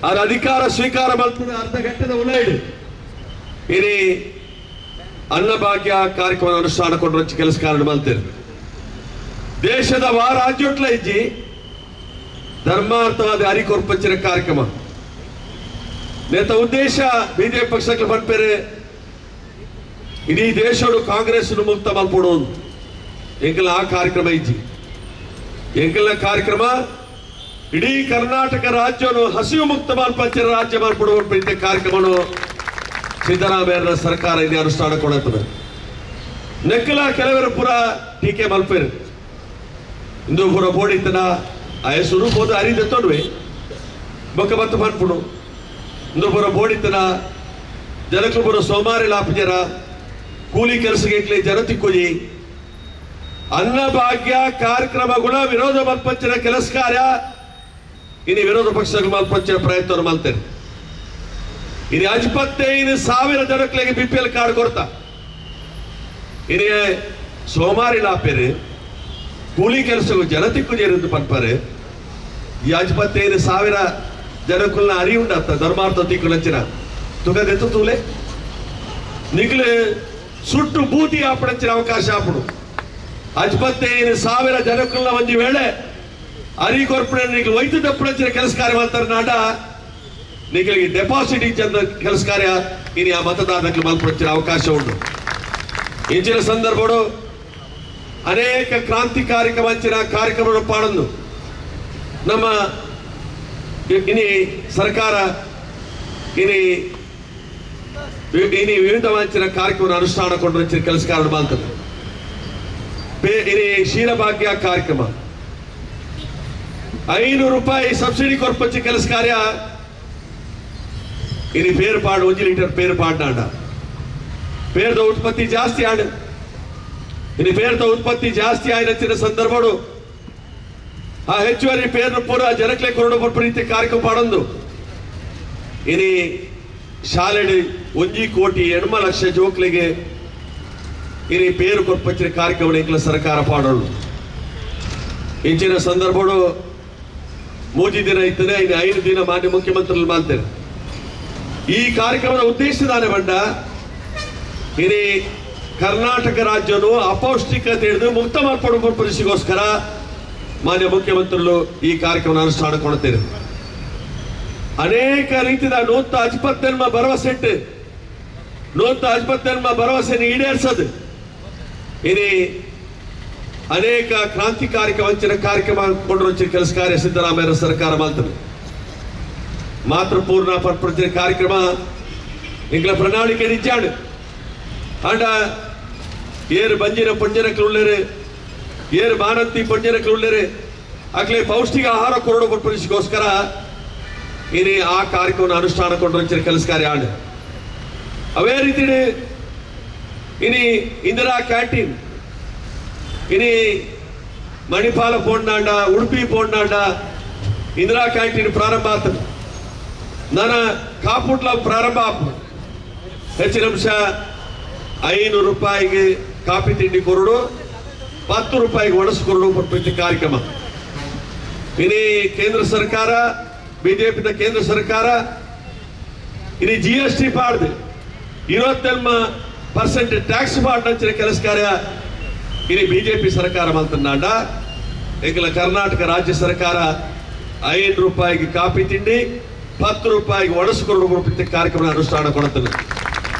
ಅದರ ಅಧಿಕಾರ ಸ್ವೀಕಾರ ಮಲ್ಪದ ಅರ್ಧ ಗಂಟೆದ ಉಲೈಡು ಇನಿ ಅನ್ನಭಾಗ್ಯ ಕಾರ್ಯಕ್ರಮದ ಅನುಷ್ಠಾನ ಕೊಂಡ್ರಂಚಿ ಕೆಲಸ ಕಾರ್ಯ ಮಾಡ್ತೇನೆ. ದೇಶದ ವಾರಾಜ್ಯೋಟ್ಲ ಇಜ್ಜಿ ಧರ್ಮಾರ್ಥವಾದ ಅರಿಕೊರ್ಪಂಚಿನ ಕಾರ್ಯಕ್ರಮ ನೇತ ಉದ್ದೇಶ ಬಿಜೆಪಿ ಪಕ್ಷಕ್ಕೆ ಬರ್ಪೇರೆ ಇಡೀ ದೇಶಡು ಕಾಂಗ್ರೆಸ್ ಮುಕ್ತ ಮಲ್ಪಡು ಎಂಕಲ ಆ ಕಾರ್ಯಕ್ರಮ ಇಜ್ಜಿ. ಎಂಕಲ ಕಾರ್ಯಕ್ರಮ ಇಡೀ ಕರ್ನಾಟಕ ರಾಜ್ಯವನ್ನು ಹಸಿವು ಮುಕ್ತ ಮಲ್ಪಂಚಿನ ರಾಜ್ಯ ಮಲ್ಪಡುವ ಕಾರ್ಯಕ್ರಮವನ್ನು ಸಿದ್ದರಾಮಯ್ಯರ ಸರ್ಕಾರ ಇಲ್ಲಿ ಅನುಷ್ಠಾನ ಕೊಡುತ್ತದೆ. ನೆಕ್ಕಲ ಕೆಲವರು ಪೂರ ಟೀಕೆ ಮಲ್ಪೇರು ಇಂದು ಪೂರ ಬೋಡಿತನ ಆಯಸುರು ಬೋದ ಅರಿದ ತೊಡ್ವೆ ಬೊಕ್ಕ ಬತ್ತು ಪನ್ಪುಡು ಇಂದು ಪೂರ ಬೋಡಿತನ ಜನಕ್ಲು ಪೂರ ಸೋಮಾರಿ ಲಾಪಜರ ಕೂಲಿ ಕೆಲಸಕ್ಕೆ ಜನ ತಿಕ್ಕೊಜಿ ಅನ್ನಭಾಗ್ಯ ಕಾರ್ಯಕ್ರಮಗಳ ವಿರೋಧ ಮಲ್ಪಂಚಿನ ಕೆಲಸ ಕಾರ್ಯ ಇನ್ನು ವಿರೋಧ ಪಕ್ಷಗಳು ಮಲ್ಪಂಚಿನ ಪ್ರಯತ್ನ ಮಾಡ್ತೇನೆ. ಇನ್ನು 55,000 ಜನಗಳಿಗೆ ಬಿಪಿಎಲ್ ಕಾರ್ಡ್ ಕೊಡ್ತಾ ಇನಿ ಸೋಮಾರಿ ಲಾಪೇರು ಕೂಲಿ ಕೆಲಸಕ್ಕೂ ಜನ ತಿಕ್ಕುಜೇರು ಪನ್ಪಾರೆ ಈ 55,000 ಜನಕ್ಕುಲ್ನ ಅರಿವುಂಡತ್ತ ಧರ್ಮಾರ್ಥ ತಿಕ್ಕುಲಂಚಿನ ತುಗದೆತ್ತು ತೂಲೆ ನಿಗ್ಲು ಸುಟ್ಟು ಬೂತಿ ಆಪಡಂಚಿನ ಅವಕಾಶ ಆಪಡು 55,000 ಜನಕ್ಕುಲ್ನ ಒಂದು ವೇಳೆ ಅರಿ ಕೊರ್ಪಣೆ ನಿಗ್ಲು ವೈದ್ಯ ದಪ್ಪಡಂಚಿನ ಕೆಲಸ ಕಾರ್ಯ ಮಾಡ್ತಾರೆ ನಾಡ ನಿಗಳಿಗೆ ಡೆಪಾಸಿಟ್ ಇಚ್ಚಂದ ಕೆಲಸ ಕಾರ್ಯ ಇನಿ ಆ ಮತದಾರಕ್ಕೆ ಮಲ್ಪಡಂಚಿನ ಅವಕಾಶ ಉಂಟು. ಇಂಚಿನ ಸಂದರ್ಭಡು ಅನೇಕ ಕ್ರಾಂತಿಕಾರಿಕ ವಂಚಿನ ಕಾರ್ಯಕ್ರಮ ಪಾಡಂದು ನಮ್ಮ ಇನಿ ಸರ್ಕಾರ ಇನಿ ಇನಿ ವಿವಿಧ ವಂಚಿನ ಕಾರ್ಯಕ್ರಮ ಅನುಷ್ಠಾನ ಕೊಂಡ್ರಂಚಿನ ಕೆಲಸ ಕಾರ್ಯ ಮಾಡ್ತದೆ. ಇನಿ ಕ್ಷೀರಭಾಗ್ಯ ಕಾರ್ಯಕ್ರಮ 500 ರೂಪಾಯಿ ಸಬ್ಸಿಡಿ ಕೊರ್ಪಂಚಿ ಕೆಲಸ ಕಾರ್ಯ ಇನಿ ಪೇರು ಪಾಡು 1 ಲೀಟರ್ ಪೇರು ಪಾಡ್ನಾಂಡ ಪೇರ್ದ ಉತ್ಪತ್ತಿ ಜಾಸ್ತಿ ಆಡು ಇನ್ನು ಪೇರ್ದ ಉತ್ಪತ್ತಿ ಜಾಸ್ತಿ ಆಯ್ನಚ್ಚಿನ ಸಂದರ್ಭಡು ಆ ಹೆಚ್ಚುವರಿ ಪೇರ್ನ ಪೂರ ಜನಕ್ಲೆ ಕೊರಡು ರೀತಿ ಕಾರ್ಯಕ್ರಮ ಪಾಡೊಂದು ಇನಿ ಶಾಲೆಡಿ 1,80,00,000 ಜೋಕ್ಲಿಗೆ ಇನಿ ಪೇರು ಕೊರ್ಪಂಚಿನ ಕಾರ್ಯಕ್ರಮ ಎಂಕ್ಲ ಸರ್ಕಾರ ಪಾಡೋಳು. ಇಂಚಿನ ಸಂದರ್ಭಡು 3 ದಿನ ಇರ್ತದೆ ಇನ್ನು 5 ದಿನ ಮಾನ್ಯ ಮುಖ್ಯಮಂತ್ರಿಗಳು ಮಾಡ್ತೇನೆ. ಈ ಕಾರ್ಯಕ್ರಮದ ಉದ್ದೇಶ ದಾನೆ ಬಂಡ ಇನಿ ಕರ್ನಾಟಕ ರಾಜ್ಯನು ಅಪೌಷ್ಟಿಕತೆ ಹಿಡಿದು ಮುಕ್ತ ಮಾರ್ಪಡುವ ಪರಿಸ್ಥಿತಿಗೋಸ್ಕರ ಮಾನ್ಯ ಮುಖ್ಯಮಂತ್ರಿಗಳು ಈ ಕಾರ್ಯಕ್ರಮ ಅನುಷ್ಠಾನಗೊಳ್ಳುತ್ತೇನೆ. ಅನೇಕ ರೀತಿಯ 158 ಭರವಸೆ ಇಟ್ಟು 158 ಭರವಸೆ ಈಡೇರಿಸೋದು ಇನಿ ಅನೇಕ ಕ್ರಾಂತಿಕಾರಿಕ ವಂಚನ ಕಾರ್ಯಕ್ರಮ ಕೊಂಡ್ರಂಚಿನ ಕೆಲಸ ಕಾರ್ಯ ಸಿದ್ದರಾಮಯ್ಯ ಸರ್ಕಾರ ಮಾಡ್ತದೆ. ಮಾತೃಪೂರ್ಣ ಪರ್ಪಂಚಿನ ಕಾರ್ಯಕ್ರಮ ಇಂಗ್ಲ ಪ್ರಣಾಳಿಕೆ ನಿಜಾಡು ಅಂಡ ಏರು ಬಂಜಿನ ಪಂಜನಕ್ಲು ಉಳ್ಳೇರು ಏರು ಬಾಣಂತಿ ಪಂಜನಕ್ಲು ಉಳ್ಳೇರು ಅಕ್ಲೆ ಪೌಷ್ಟಿಕ ಆಹಾರ ಕೊರಡು ಪರ್ಪರಿಸಿಗೋಸ್ಕರ ಇನಿ ಆ ಕಾರ್ಯಕ್ರಮವನ್ನು ಅನುಷ್ಠಾನಗೊಂಡ್ರಂಚಿನ ಕೆಲಸ ಕಾರ್ಯ ಆಂಡ್. ಅವೇ ರೀತಿ ಇನಿ ಇಂದಿರಾ ಕ್ಯಾಂಟೀನ್ ಇನಿ ಮಣಿಪಾಲ ಪೋಂಡಾಂಡ ಉಡುಪಿ ಪೋಂಡಾಂಡ ಇಂದಿರಾ ಕ್ಯಾಂಟೀನ್ ಪ್ರಾರಂಭ ಆಗ್ತದೆ. ನನ್ನ ಕಾಪುಟ್ಲ ಪ್ರಾರಂಭ ಆಪ ಹೆಚ್ಚಿನ ಅಂಶ 500 ರೂಪಾಯಿಗೆ ಕಾಫಿ ತಿಂಡಿ ಕೊರಡು 10 ರೂಪಾಯಿಗೆ ಒಣಸು ಕೊರಡು ಪ್ರತಿ ಕಾರ್ಯಕ್ರಮ ಇನಿ ಕೇಂದ್ರ ಸರ್ಕಾರ ಬಿಜೆಪಿದ ಕೇಂದ್ರ ಸರ್ಕಾರ ಇನಿ GST ಪಾಡ್ದು 28% ಟ್ಯಾಕ್ಸ್ ಪಾಡ್ನಂಚಿನ ಕೆಲಸ ಕಾರ್ಯ ಇನಿ ಬಿಜೆಪಿ ಸರ್ಕಾರ ಮಾಡ್ತನಾಂಡ ಎಂಕಲ ಕರ್ನಾಟಕ ರಾಜ್ಯ ಸರ್ಕಾರ 5 ರೂಪಾಯಿಗೆ ಕಾಫಿ ತಿಂಡಿ 10 ರೂಪಾಯಿಗೆ ಒಣಸು ಕೊರಡು ಪ್ರತಿ ಕಾರ್ಯಕ್ರಮ ಅನುಷ್ಠಾನ ಕೊಡುತ್ತದೆ.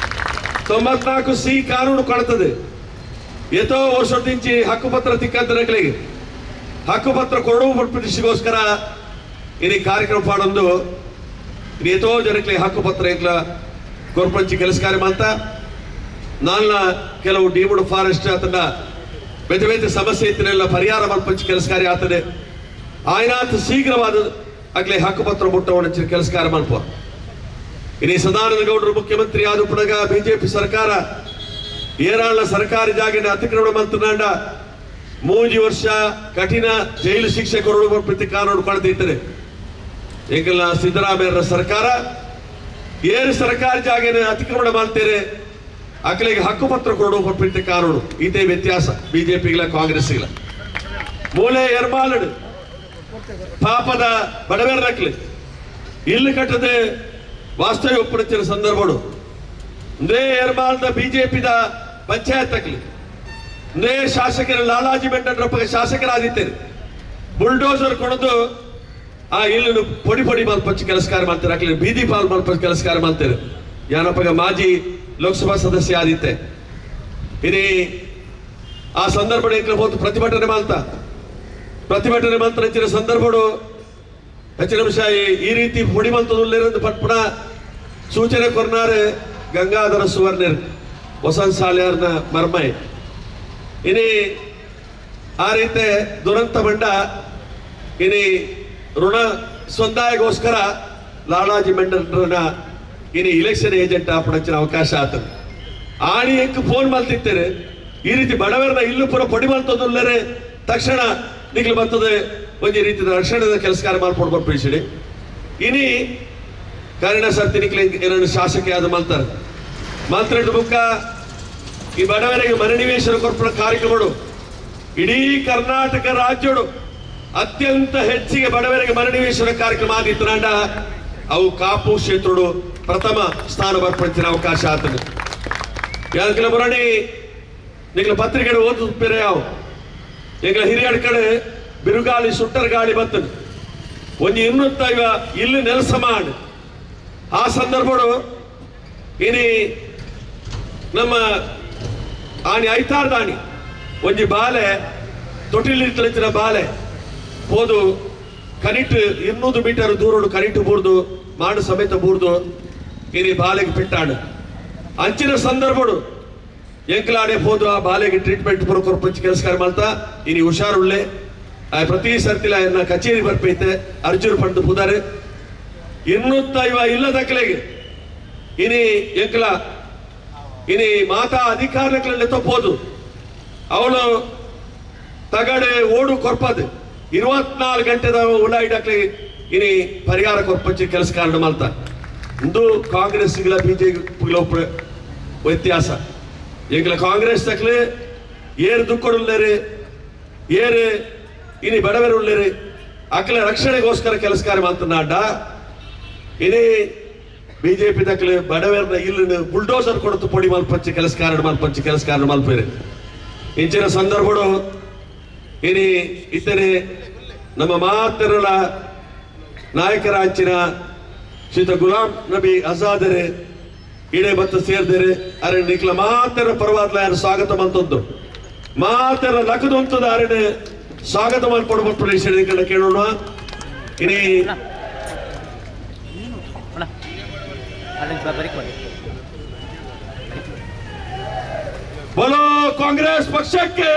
94C ಕಾನೂನು ಕೊಡುತ್ತದೆ. ಎತೋ ವರ್ಷದಿಂಚಿ ಹಕ್ಕುಪತ್ರ ತಿಕ್ಕಂತನಗಳಿಗೆ ಹಕ್ಕುಪತ್ರ ಕೊಡುವ ಪ್ರತಿಷ್ಠೆಗೋಸ್ಕರ ಇನಿ ಕಾರ್ಯಕ್ರಮ ಪಾಡೊಂದು ಇನ್ನು ಎತೋ ಜನಕ್ಕೆ ಹಕ್ಕುಪತ್ರ ಎಂಕ್ಲ ಕೊರ್ಪಂಚಿ ಕೆಲಸ ಕಾರ್ಯ ಮಾಡ್ತಾ ನಾಲ್ನ ಕೆಲವು ಡೀಮ್ಡ್ ಫಾರೆಸ್ಟ್ ಆತನ ಬೇತೆ ಬೇತೆ ಸಮಸ್ಯೆ ಇತ್ತನೆಲ್ಲ ಪರಿಹಾರ ಮಲ್ಪಂಚಿ ಕೆಲಸ ಕಾರ್ಯ ಆಗ್ತದೆ. ಆಯ್ನಾತ್ ಶೀಘ್ರವಾದ ಅಗ್ಲೆ ಹಕ್ಕುಪತ್ರ ಮುಟ್ಟವಣ ಕೆಲಸ ಕಾರ್ಯ ಮಲ್ಪ. ಇನಿ ಸದಾನಂದ ಗೌಡರು ಮುಖ್ಯಮಂತ್ರಿ ಆದ ಪಡಗ ಬಿಜೆಪಿ ಸರ್ಕಾರ ಏರಾಳ ಸರ್ಕಾರಿ ಜಾಗಿನ ಅತಿಕ್ರಮಣ ಮಂತ್ರಿನಾಂಡ 3 ವರ್ಷ ಕಠಿಣ ಜೈಲು ಶಿಕ್ಷೆ ಕೊರಡು ಪ್ರತಿ ಕಾನೂನು ಕೊಡ್ತಿರ್ತಾರೆ. ಎಂಕಲ್ನ ಸಿದ್ದರಾಮಯ್ಯರ ಸರ್ಕಾರ ಏರು ಸರ್ಕಾರ ಜಾಗೇನೆ ಅತಿಕ್ರಮಣ ಮಾಡ್ತೇನೆ ಅಕಲಿಗೆ ಹಕ್ಕುಪತ್ರ ಕೊಡು ಪಟ್ಟಿದ್ದ ಕಾನೂನು ಇದೇ ವ್ಯತ್ಯಾಸ ಬಿಜೆಪಿಗಿಲ್ಲ ಕಾಂಗ್ರೆಸ್ಗಿಲ್ಲ. ಮೂಲೆ ಎರ್ಮಾಲಡು ಪಾಪದ ಬಡವೇರಕ್ಲಿ ಇಲ್ಲಿ ಕಟ್ಟದೆ ವಾಸ್ತವ್ಯ ಒಪ್ಪುತ್ತಿನ ಸಂದರ್ಭಡು ಅಂದೇ ಎರ್ಮಾಲ್ದ ಬಿಜೆಪಿದ ಪಂಚಾಯತ್ ಅಕ್ಲಿ ಅಂದೇ ಶಾಸಕರ ಲಾಲಾಜಿ ಬೆಂಡರಪ್ಪ ಶಾಸಕರಾದಿತ್ತೇನೆ ಬುಲ್ಡೋಸರ್ ಕೊಡದು ಆ ಇಲ್ಲಿ ಪೊಡಿ ಪೊಡಿ ಮಲ್ಪಚ್ಚಿ ಕೆಲಸ ಕಾರ್ಯ ಮಾಡ್ತಾರೆ, ಅಕ್ಲಿ ಬೀದಿ ಪಾಲ್ ಮಲ್ಪಚ್ಚಿ ಕೆಲಸ ಕಾರ್ಯ ಮಾಡ್ತಾರೆ. ಯಾನಪ್ಪಗ ಮಾಜಿ ಲೋಕಸಭಾ ಸದಸ್ಯ ಆದಿತ್ತೆ ಇನಿ ಆ ಸಂದರ್ಭ ಹೋತು ಪ್ರತಿಭಟನೆ ಮಾಡ್ತಾ ಪ್ರತಿಭಟನೆ ಮಾತ್ರ ಹೆಚ್ಚಿನ ಸಂದರ್ಭಡು ಹೆಚ್ಚಿನ ಅಂಶ ಈ ರೀತಿ ಪೊಡಿ ಮಲ್ತದುಲ್ಲೇರೆಂದು ಪಟ್ಪುಣ ಸೂಚನೆ ಕೊರ್ನಾರೆ ಗಂಗಾಧರ ಸುವರ್ಣರ್ ವಸಂತ ಸಾಲ್ಯಾರ್ನ ಮರ್ಮೈ. ಇನಿ ಆ ರೀತಿ ದುರಂತ ಬಂಡ ಇನಿ ಋಣ ಸಂದಾಯಗೋಸ್ಕರ ಲಾಲಾಜಿ ಮೆಂಡನ್ನ ಇನಿ ಇಲೆಕ್ಷನ್ ಏಜೆಂಟ್ ಆಪಣಚ್ಚಿನ ಅವಕಾಶ ಆತದೆ. ಆಣಿ ಎಂಕ್ ಫೋನ್ ಮಲ್ತಿತ್ತೇನೆ ಈ ರೀತಿ ಬಡವರನ್ನ ಇಲ್ಲೂ ಪೂರ ಪೊಡಿ ಮಲ್ತದುಲ್ಲೇರೆ ತಕ್ಷಣ ನಿಗ್ಲು ಬರ್ತದೆ ಒಂಜಿ ರೀತಿಯ ರಕ್ಷಣೆದ ಕೆಲಸ ಕಾರ್ಯ ಮಾಡ್ಕೊಂಡು ಬರ್ಪಿಸಿಡಿ. ಇನಿ ಕರುಣ ಸರ್ತಿ ನಿಕ್ಲೆ ಎರಡು ಶಾಸಕಿ ಆದ ಮಲ್ತಾರೆ ಮಲ್ತ್ರೆಡ್ ಬುಕ್ಕ ಈ ಬಡವರಿಗೆ ಮನೆ ನಿವೇಶನ ಕೊರ್ಪುನ ಕಾರ್ಯಕ್ರಮಗಳು ಇಡೀ ಕರ್ನಾಟಕ ರಾಜ್ಯಡು ಅತ್ಯಂತ ಹೆಚ್ಚಿಗೆ ಬಡವರಿಗೆ ಮನೆ ನಿವೇಶನ ಕಾರ್ಯಕ್ರಮ ಆದಿತ್ತು ನಾಂಡ ಅವು ಕಾಪು ಕ್ಷೇತ್ರಡು ಪ್ರಥಮ ಸ್ಥಾನ ಬರ್ಪಡಿಸಿನ ಅವಕಾಶ ಆತದೆ. ಯಾಕೆ ಮುರಣಿ ನಿಗ್ಲ ಪತ್ರಿಕೆ ಓದು ಬೇರೆ ಯಾವ ಎಂಗಳ ಹಿರಿಯರ ಕಡೆ ಬಿರುಗಾಳಿ ಸುಟ್ಟರ ಗಾಳಿ ಬರ್ತದೆ ಒಂದು ಇನ್ನೂತ್ತ ಇವ ಇಲ್ಲಿ ನೆಲಸ ಮಾಡಿ ಆ ಸಂದರ್ಭಡು ಇನಿ ನಮ್ಮ ಆಣಿ ಐತಾರ್ದಾಣಿ ಒಂಜಿ ಬಾಲೆ ತೊಟ್ಟಿಲಿ ತಳಿತಿನ ಬಾಲೆ ಹೋದು ಕನಿಟ್ 200 ಮೀಟರ್ ದೂರೋಡು ಕನಿಟ್ ಬೂರ್ದು ಮಾಡು ಸಮೇತ ಬೂರ್ದು ಇನಿ ಬಾಲೆಗೆ ಪಿಟ್ಟಾಡು. ಅಂಚಿನ ಸಂದರ್ಭಡು ಎಂಕಲಾಡೆ ಹೋದು ಆ ಬಾಲೆಗೆ ಟ್ರೀಟ್ಮೆಂಟ್ ಪೂರ ಕೊರ್ಪಂಚಿ ಕೆಲಸ ಕಾರ್ಯ ಮಾಡ್ತಾ ಇನಿ ಹುಷಾರುಳ್ಳೆ ಆ ಪ್ರತಿ ಸರ್ತಿಲ ಎನ್ನ ಕಚೇರಿ ಬರ್ಪೈತೆ ಅರ್ಜುನ್ ಪಂಡು ಪುದಾರೆ ಇನ್ನುತ್ತ ಇವ ಇಲ್ಲದಕ್ಕಲೆಗೆ ಇನಿ ಎಂಕಲ ಇನಿ ಮಾತಾ ಅಧಿಕಾರಗಳಲ್ಲಿ ತಪ್ಪೋದು ಅವಳು ತಗಡೆ ಓಡು ಕೊರ್ಪದು 24 ಗಂಟೆದ ಉಳಾಯಿಡಕ್ಲೆ ಇನಿ ಪರಿಹಾರ ಕೊರ್ಪಂಚಿ ಕೆಲಸ ಕಾರ್ಯ ಮಾಡ್ತಾ. ಇಂದು ಕಾಂಗ್ರೆಸ್ಗಿಲ್ಲ ಬಿಜೆಪಿ ವ್ಯತ್ಯಾಸ. ಎಂಕಲ ಕಾಂಗ್ರೆಸ್ ತಕ್ಲೆ ಏರು ದುಃಖಡುಳ್ಳೇರಿ ಏರು ಇನಿ ಬಡವರು ಉಳ್ಳೇರಿ ಅಕ್ಕಲ ರಕ್ಷಣೆಗೋಸ್ಕರ ಕೆಲಸ ಕಾರ್ಯ ಮಾಡ್ತಾಡ. ಇನಿ ಬಿಜೆಪಿ ತಕ್ಲೆ ಬಡವರನ್ನ ಇಲ್ಲಿ ಬುಲ್ಡೋಸರ್ ಕೊಡ್ತು ಪೊಡಿ ಮಲ್ಪಚ್ಚಿ ಕೆಲಸ ಕಾರ್ಯ ಮಲ್ಪಚ್ಚಿ ಕೆಲಸ ಕಾರ್ಯ ಮಲ್ಪೇರಿ. ಇಂಚಿನ ಸಂದರ್ಭಡು ಇನಿ ಇತರೆ ನಮ್ಮ ಮಾತರಳ ನಾಯಕರ ಅಂಚಿನ ಶ್ರೀತ ಗುಲಾಂ ನಬಿ ಆಜಾದರೆ ಇಡೆ ಬತ್ತ ಸೇರ್ದರೆ ಅರೆ ನಿಕ್ಲ ಮಾತರ ಪರವಾದ್ಲ ಯಾರು ಸ್ವಾಗತ ಮಂತದ್ದು ಮಾತರ ಲಕದಂತದ ಅರಣೆ ಸ್ವಾಗತ ಮಾಡ್ಕೊಡ್ಬಿಟ್ಟು ಕೇಳೋಣ. ಇನಿ ಬೋಲೋ ಕಾಂಗ್ರೆಸ್ ಪಕ್ಷಕ್ಕೆ,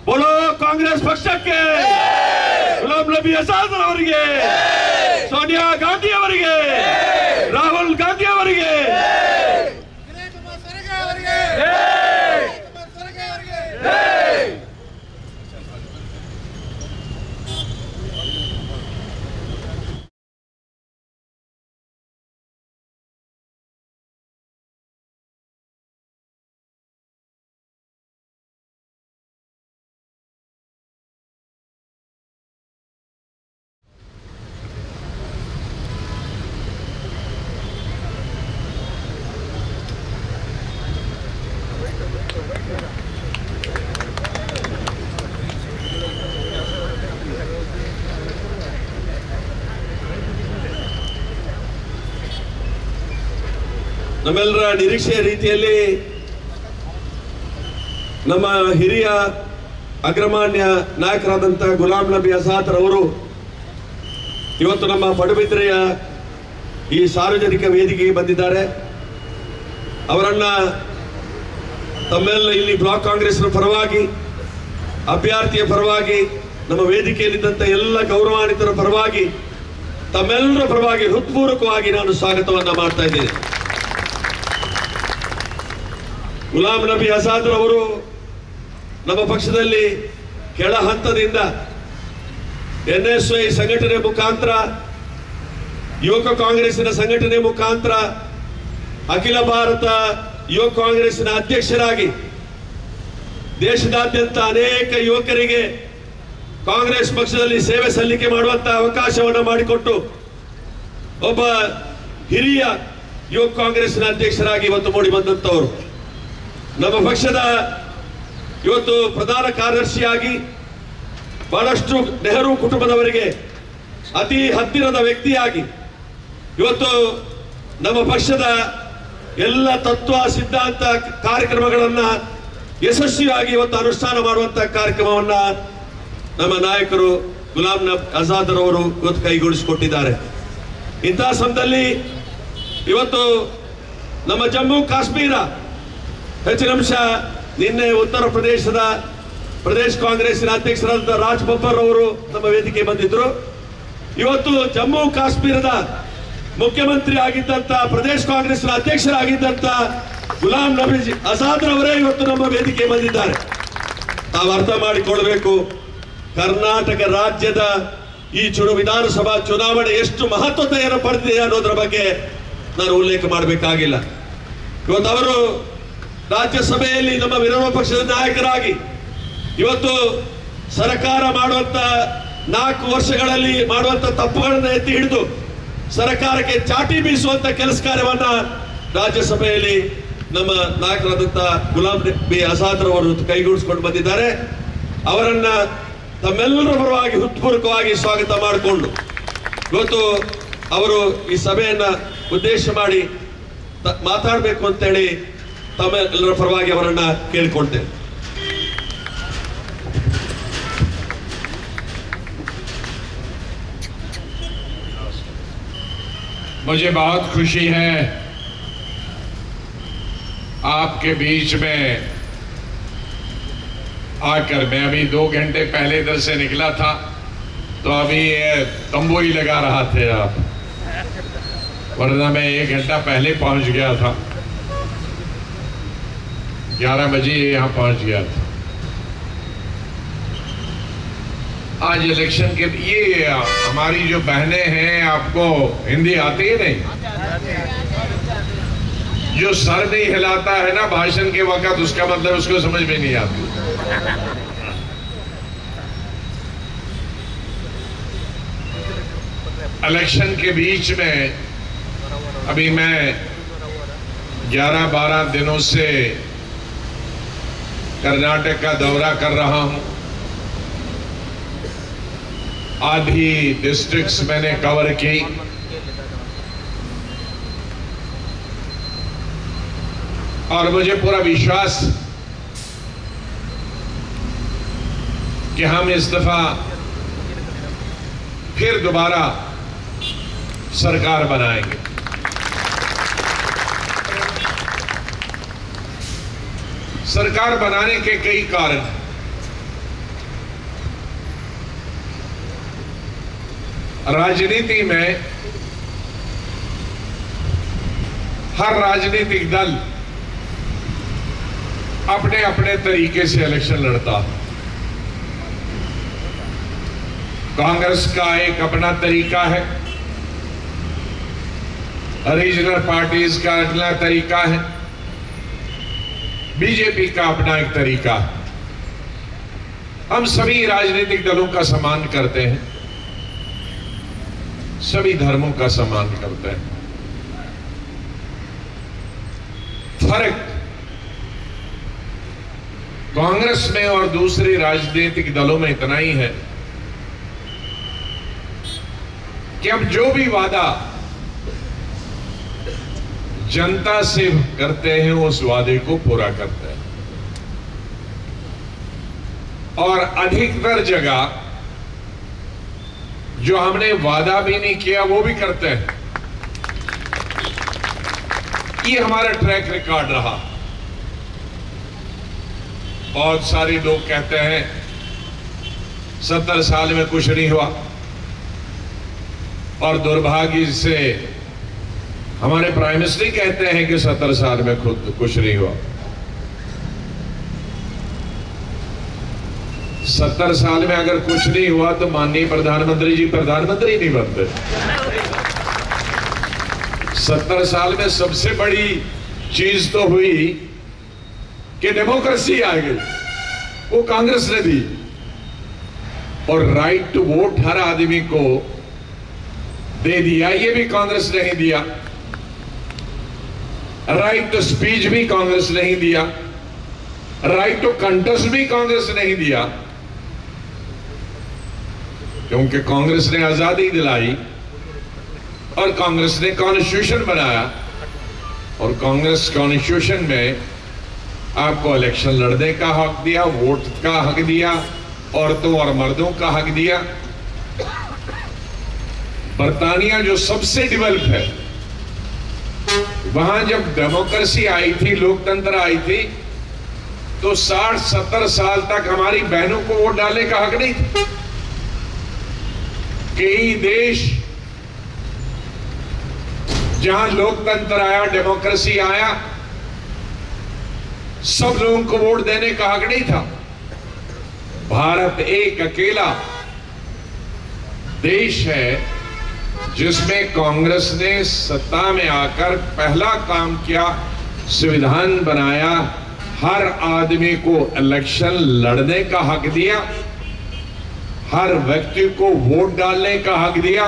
ಬೋಲೋ ಕಾಂಗ್ರೆಸ್ ಪಕ್ಷಕ್ಕೆ, ಗುಲಾಂ ನಬಿ ಆಜಾದ್ ಅವರಿಗೆ, ಸೋನಿಯಾ ಗಾಂಧಿ ಅವರಿಗೆ, ರಾಹುಲ್ ಗಾಂಧಿ ಅವರಿಗೆ. ನಮ್ಮೆಲ್ಲರ ನಿರೀಕ್ಷೆಯ ರೀತಿಯಲ್ಲಿ ನಮ್ಮ ಹಿರಿಯ ಅಗ್ರಮಾನ್ಯ ನಾಯಕರಾದಂಥ ಗುಲಾಂ ನಬಿ ಆಜಾದ್ ರವರು ಇವತ್ತು ನಮ್ಮ ಪಡುಬಿದ್ರೆಯ ಈ ಸಾರ್ವಜನಿಕ ವೇದಿಕೆಗೆ ಬಂದಿದ್ದಾರೆ. ಅವರನ್ನ ತಮ್ಮೆಲ್ಲ ಇಲ್ಲಿ ಬ್ಲಾಕ್ ಕಾಂಗ್ರೆಸ್ನ ಪರವಾಗಿ, ಅಭ್ಯರ್ಥಿಯ ಪರವಾಗಿ, ನಮ್ಮ ವೇದಿಕೆಯಲ್ಲಿದ್ದಂಥ ಎಲ್ಲ ಗೌರವಾನ್ವಿತರ ಪರವಾಗಿ, ತಮ್ಮೆಲ್ಲರ ಪರವಾಗಿ ಹೃತ್ಪೂರ್ವಕವಾಗಿ ನಾನು ಸ್ವಾಗತವನ್ನು ಮಾಡ್ತಾ ಇದ್ದೇನೆ. ಗುಲಾಂ ನಬಿ ಆಜಾದ್ ರವರು ನಮ್ಮ ಪಕ್ಷದಲ್ಲಿ ಕೆಳ ಹಂತದಿಂದ ಎನ್ಎಸ್ಐ ಸಂಘಟನೆ ಮುಖಾಂತರ, ಯುವಕ ಕಾಂಗ್ರೆಸ್ಸಿನ ಸಂಘಟನೆ ಮುಖಾಂತರ ಅಖಿಲ ಭಾರತ ಯುವಕ ಕಾಂಗ್ರೆಸ್ಸಿನ ಅಧ್ಯಕ್ಷರಾಗಿ ದೇಶದಾದ್ಯಂತ ಅನೇಕ ಯುವಕರಿಗೆ ಕಾಂಗ್ರೆಸ್ ಪಕ್ಷದಲ್ಲಿ ಸೇವೆ ಸಲ್ಲಿಕೆ ಮಾಡುವಂತಹ ಅವಕಾಶವನ್ನು ಮಾಡಿಕೊಟ್ಟು ಒಬ್ಬ ಹಿರಿಯ ಯುವಕ ಕಾಂಗ್ರೆಸ್ನ ಅಧ್ಯಕ್ಷರಾಗಿ ಇವತ್ತು ಮೂಡಿ ಬಂದಂತವರು. ನಮ್ಮ ಪಕ್ಷದ ಇವತ್ತು ಪ್ರಧಾನ ಕಾರ್ಯದರ್ಶಿಯಾಗಿ ಬಹಳಷ್ಟು ನೆಹರು ಕುಟುಂಬದವರಿಗೆ ಅತಿ ಹತ್ತಿರದ ವ್ಯಕ್ತಿಯಾಗಿ ಇವತ್ತು ನಮ್ಮ ಪಕ್ಷದ ಎಲ್ಲ ತತ್ವ ಸಿದ್ಧಾಂತ ಕಾರ್ಯಕ್ರಮಗಳನ್ನು ಯಶಸ್ವಿಯಾಗಿ ಇವತ್ತು ಅನುಷ್ಠಾನ ಮಾಡುವಂತಹ ಕಾರ್ಯಕ್ರಮವನ್ನ ನಮ್ಮ ನಾಯಕರು ಗುಲಾಂ ನಬಿ ಆಜಾದ್ ರವರು ಇವತ್ತು ಕೈಗೂಡಿಸಿಕೊಟ್ಟಿದ್ದಾರೆ. ಇಂತಹ ಸಮಯದಲ್ಲಿ ಇವತ್ತು ನಮ್ಮ ಜಮ್ಮು ಕಾಶ್ಮೀರ ಹೆಚ್ಚಿನ ಅಂಶ ನಿನ್ನೆ ಉತ್ತರ ಪ್ರದೇಶದ ಪ್ರದೇಶ ಕಾಂಗ್ರೆಸ್ಸಿನ ಅಧ್ಯಕ್ಷರಾದ ರಾಜ್ ಬಬ್ಬರ್ ಅವರು ನಮ್ಮ ವೇದಿಕೆ ಬಂದಿದ್ರು. ಇವತ್ತು ಜಮ್ಮು ಕಾಶ್ಮೀರದ ಮುಖ್ಯಮಂತ್ರಿ ಆಗಿದ್ದಂತ, ಪ್ರದೇಶ ಕಾಂಗ್ರೆಸ್ನ ಅಧ್ಯಕ್ಷರಾಗಿದ್ದಂತ ಗುಲಾಂ ನಬಿ ಆಜಾದ್ ರವರೇ ಇವತ್ತು ನಮ್ಮ ವೇದಿಕೆ ಬಂದಿದ್ದಾರೆ. ತಾವು ಅರ್ಥ ಮಾಡಿಕೊಳ್ಬೇಕು, ಕರ್ನಾಟಕ ರಾಜ್ಯದ ಈ ವಿಧಾನಸಭಾ ಚುನಾವಣೆ ಎಷ್ಟು ಮಹತ್ವತೆಯನ್ನು ಪಡೆದಿದೆ ಅನ್ನೋದ್ರ ಬಗ್ಗೆ ನಾನು ಉಲ್ಲೇಖ ಮಾಡಬೇಕಾಗಿಲ್ಲ. ಇವತ್ತು ಅವರು ರಾಜ್ಯಸಭೆಯಲ್ಲಿ ನಮ್ಮ ವಿರೋಧ ಪಕ್ಷದ ನಾಯಕರಾಗಿ ಇವತ್ತು ಸರ್ಕಾರ ಮಾಡುವಂತ 4 ವರ್ಷಗಳಲ್ಲಿ ಮಾಡುವಂತ ತಪ್ಪುಗಳನ್ನು ಎತ್ತಿ ಹಿಡಿದು ಸರ್ಕಾರಕ್ಕೆ ಚಾಟಿ ಬೀಸುವಂತ ಕೆಲಸ ಕಾರ್ಯವನ್ನ ರಾಜ್ಯಸಭೆಯಲ್ಲಿ ನಮ್ಮ ನಾಯಕರಾದಂಥ ಗುಲಾಂ ನಬಿ ಆಜಾದ್ ರವರು ಕೈಗೂಡಿಸಿಕೊಂಡು ಬಂದಿದ್ದಾರೆ. ಅವರನ್ನ ತಮ್ಮೆಲ್ಲರ ಪರವಾಗಿ ಹೃತ್ಪೂರ್ವಕವಾಗಿ ಸ್ವಾಗತ ಮಾಡಿಕೊಂಡು ಇವತ್ತು ಅವರು ಈ ಸಭೆಯನ್ನ ಉದ್ದೇಶ ಮಾಡಿ ಮಾತಾಡಬೇಕು ಅಂತೇಳಿ ತಮ್ಮೆಲ್ಲರ ಪರವಾಗಿ ಅವರನ್ನ ಕೇಳಿಕೊಳ್ತೇನೆ. मुझे बहुत खुशी है आपके बीच में आकर। मैं अभी 2 घंटे पहले इधर से निकला था, तो अभी ये तंबू ही लगा रहा थे आप, वरना मैं 1 घंटा पहले पहुंच गया था। 11 बजे यहाँ पहुंच गया था। आज इलेक्शन के ये हमारी जो बहनें हैं, आपको हिंदी आती है नहीं? जो सर नहीं हिलाता है ना भाषण के वक्त, उसका मतलब उसको समझ में नहीं आती। इलेक्शन के बीच में अभी मैं 11-12 दिनों से कर्नाटक का दौरा कर रहा हूं। आधी डिस्ट्रिक्ट्स मैंने कवर की। और मुझे पूरा विश्वास कि हम इस दफा फिर दोबारा सरकार बनाएंगे। सरकार बनाने के कई कारण हैं। राजनीति में हर राजनीतिक दल अपने अपने तरीके से इलेक्शन लड़ता है। कांग्रेस का एक अपना तरीका है, रीजनल पार्टीज का अपना तरीका है, बीजेपी का अपना एक तरीका है। हम सभी राजनीतिक दलों का सम्मान करते हैं, सभी धर्मों का सम्मान करते हैं। फर्क कांग्रेस में और दूसरे राजनीतिक दलों में इतना ही है कि हम जो भी वादा जनता से करते हैं उस वादे को पूरा करते हैं। और अधिकतर जगह जो हमने वादा भी नहीं किया वो भी करते हैं। ये हमारा ट्रैक रिकॉर्ड रहा। बहुत सारे लोग कहते हैं 70 साल में कुछ नहीं हुआ, और दुर्भाग्य से हमारे प्राइम मिनिस्टर कहते हैं कि 70 साल में खुद कुछ नहीं हुआ। 70 साल में अगर कुछ नहीं हुआ तो माननीय प्रधानमंत्री जी प्रधानमंत्री नहीं बनते। 70 साल में सबसे बड़ी चीज तो हुई कि डेमोक्रेसी आ गई, वो कांग्रेस ने दी, और right to vote हर आदमी को दे दिया, ये भी कांग्रेस ने ही दिया। Right to speech भी कांग्रेस ने ही दिया, right to contest भी कांग्रेस ने ही दिया, क्योंकि कांग्रेस ने आजादी दिलाई और कांग्रेस ने कॉन्स्टिट्यूशन बनाया, और कांग्रेस कॉन्स्टिट्यूशन में आपको इलेक्शन लड़ने का हक दिया, वोट का हक दिया, औरतों और मर्दों का हक दिया। बर्तानिया जो सबसे डेवलप है, वहां जब डेमोक्रेसी आई थी, लोकतंत्र आई थी, तो 60-70 साल तक हमारी बहनों को वोट डालने का हक नहीं था। कई देश जहां लोकतंत्र आया, डेमोक्रेसी आया, सब लोगों को वोट देने का हक नहीं था। भारत एक अकेला देश है जिसमें कांग्रेस ने सत्ता में आकर पहला काम किया, संविधान बनाया, हर आदमी को इलेक्शन लड़ने का हक दिया, हर व्यक्ति को वोट डालने का हक दिया,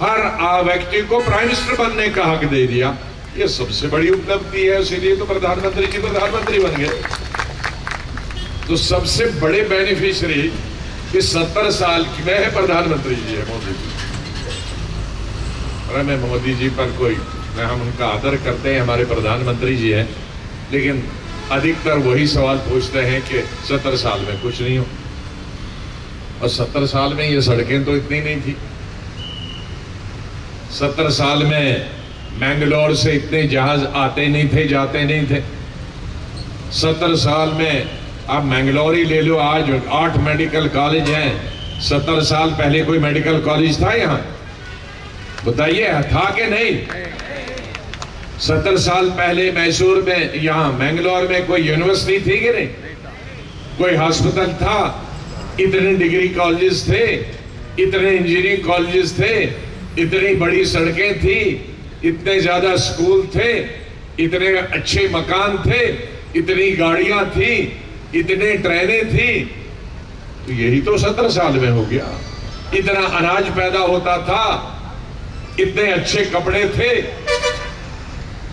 हर व्यक्ति को प्राइम मिनिस्टर बनने का हक दे दिया। ये सबसे बड़ी उपलब्धि है, इसीलिए तो प्रधानमंत्री जी प्रधानमंत्री बन गए। तो सबसे बड़े बेनिफिशियरी इस 70 साल में है प्रधानमंत्री जी है मोदी जी। अरे मैं मोदी जी पर कोई, मैं हम उनका आदर करते हैं, हमारे प्रधानमंत्री जी हैं, लेकिन अधिकतर वही सवाल पूछते हैं कि 70 साल में कुछ नहीं हो, और 70 साल में ये सड़कें तो इतनी नहीं थी, 70 साल में मैंगलोर से इतने जहाज आते नहीं थे, जाते नहीं थे। 70 साल में आप मैंगलोर ही ले लो, आज 8 मेडिकल कॉलेज हैं। 70 साल पहले कोई मेडिकल कॉलेज था यहाँ? बताइए, था कि नहीं? 70 साल पहले मैसूर में, यहाँ मैंगलोर में कोई यूनिवर्सिटी थी कि नहीं? कोई हॉस्पिटल था? इतने डिग्री कॉलेजेस थे, इतने इंजीनियरिंग कॉलेजेस थे, इतनी बड़ी सड़कें थी, इतने ज्यादा स्कूल थे, इतने अच्छे मकान थे, इतनी गाड़ियां थी, इतने ट्रेनें थी। तो यही तो 70 साल में हो गया। इतना अनाज पैदा होता था, इतने अच्छे कपड़े थे,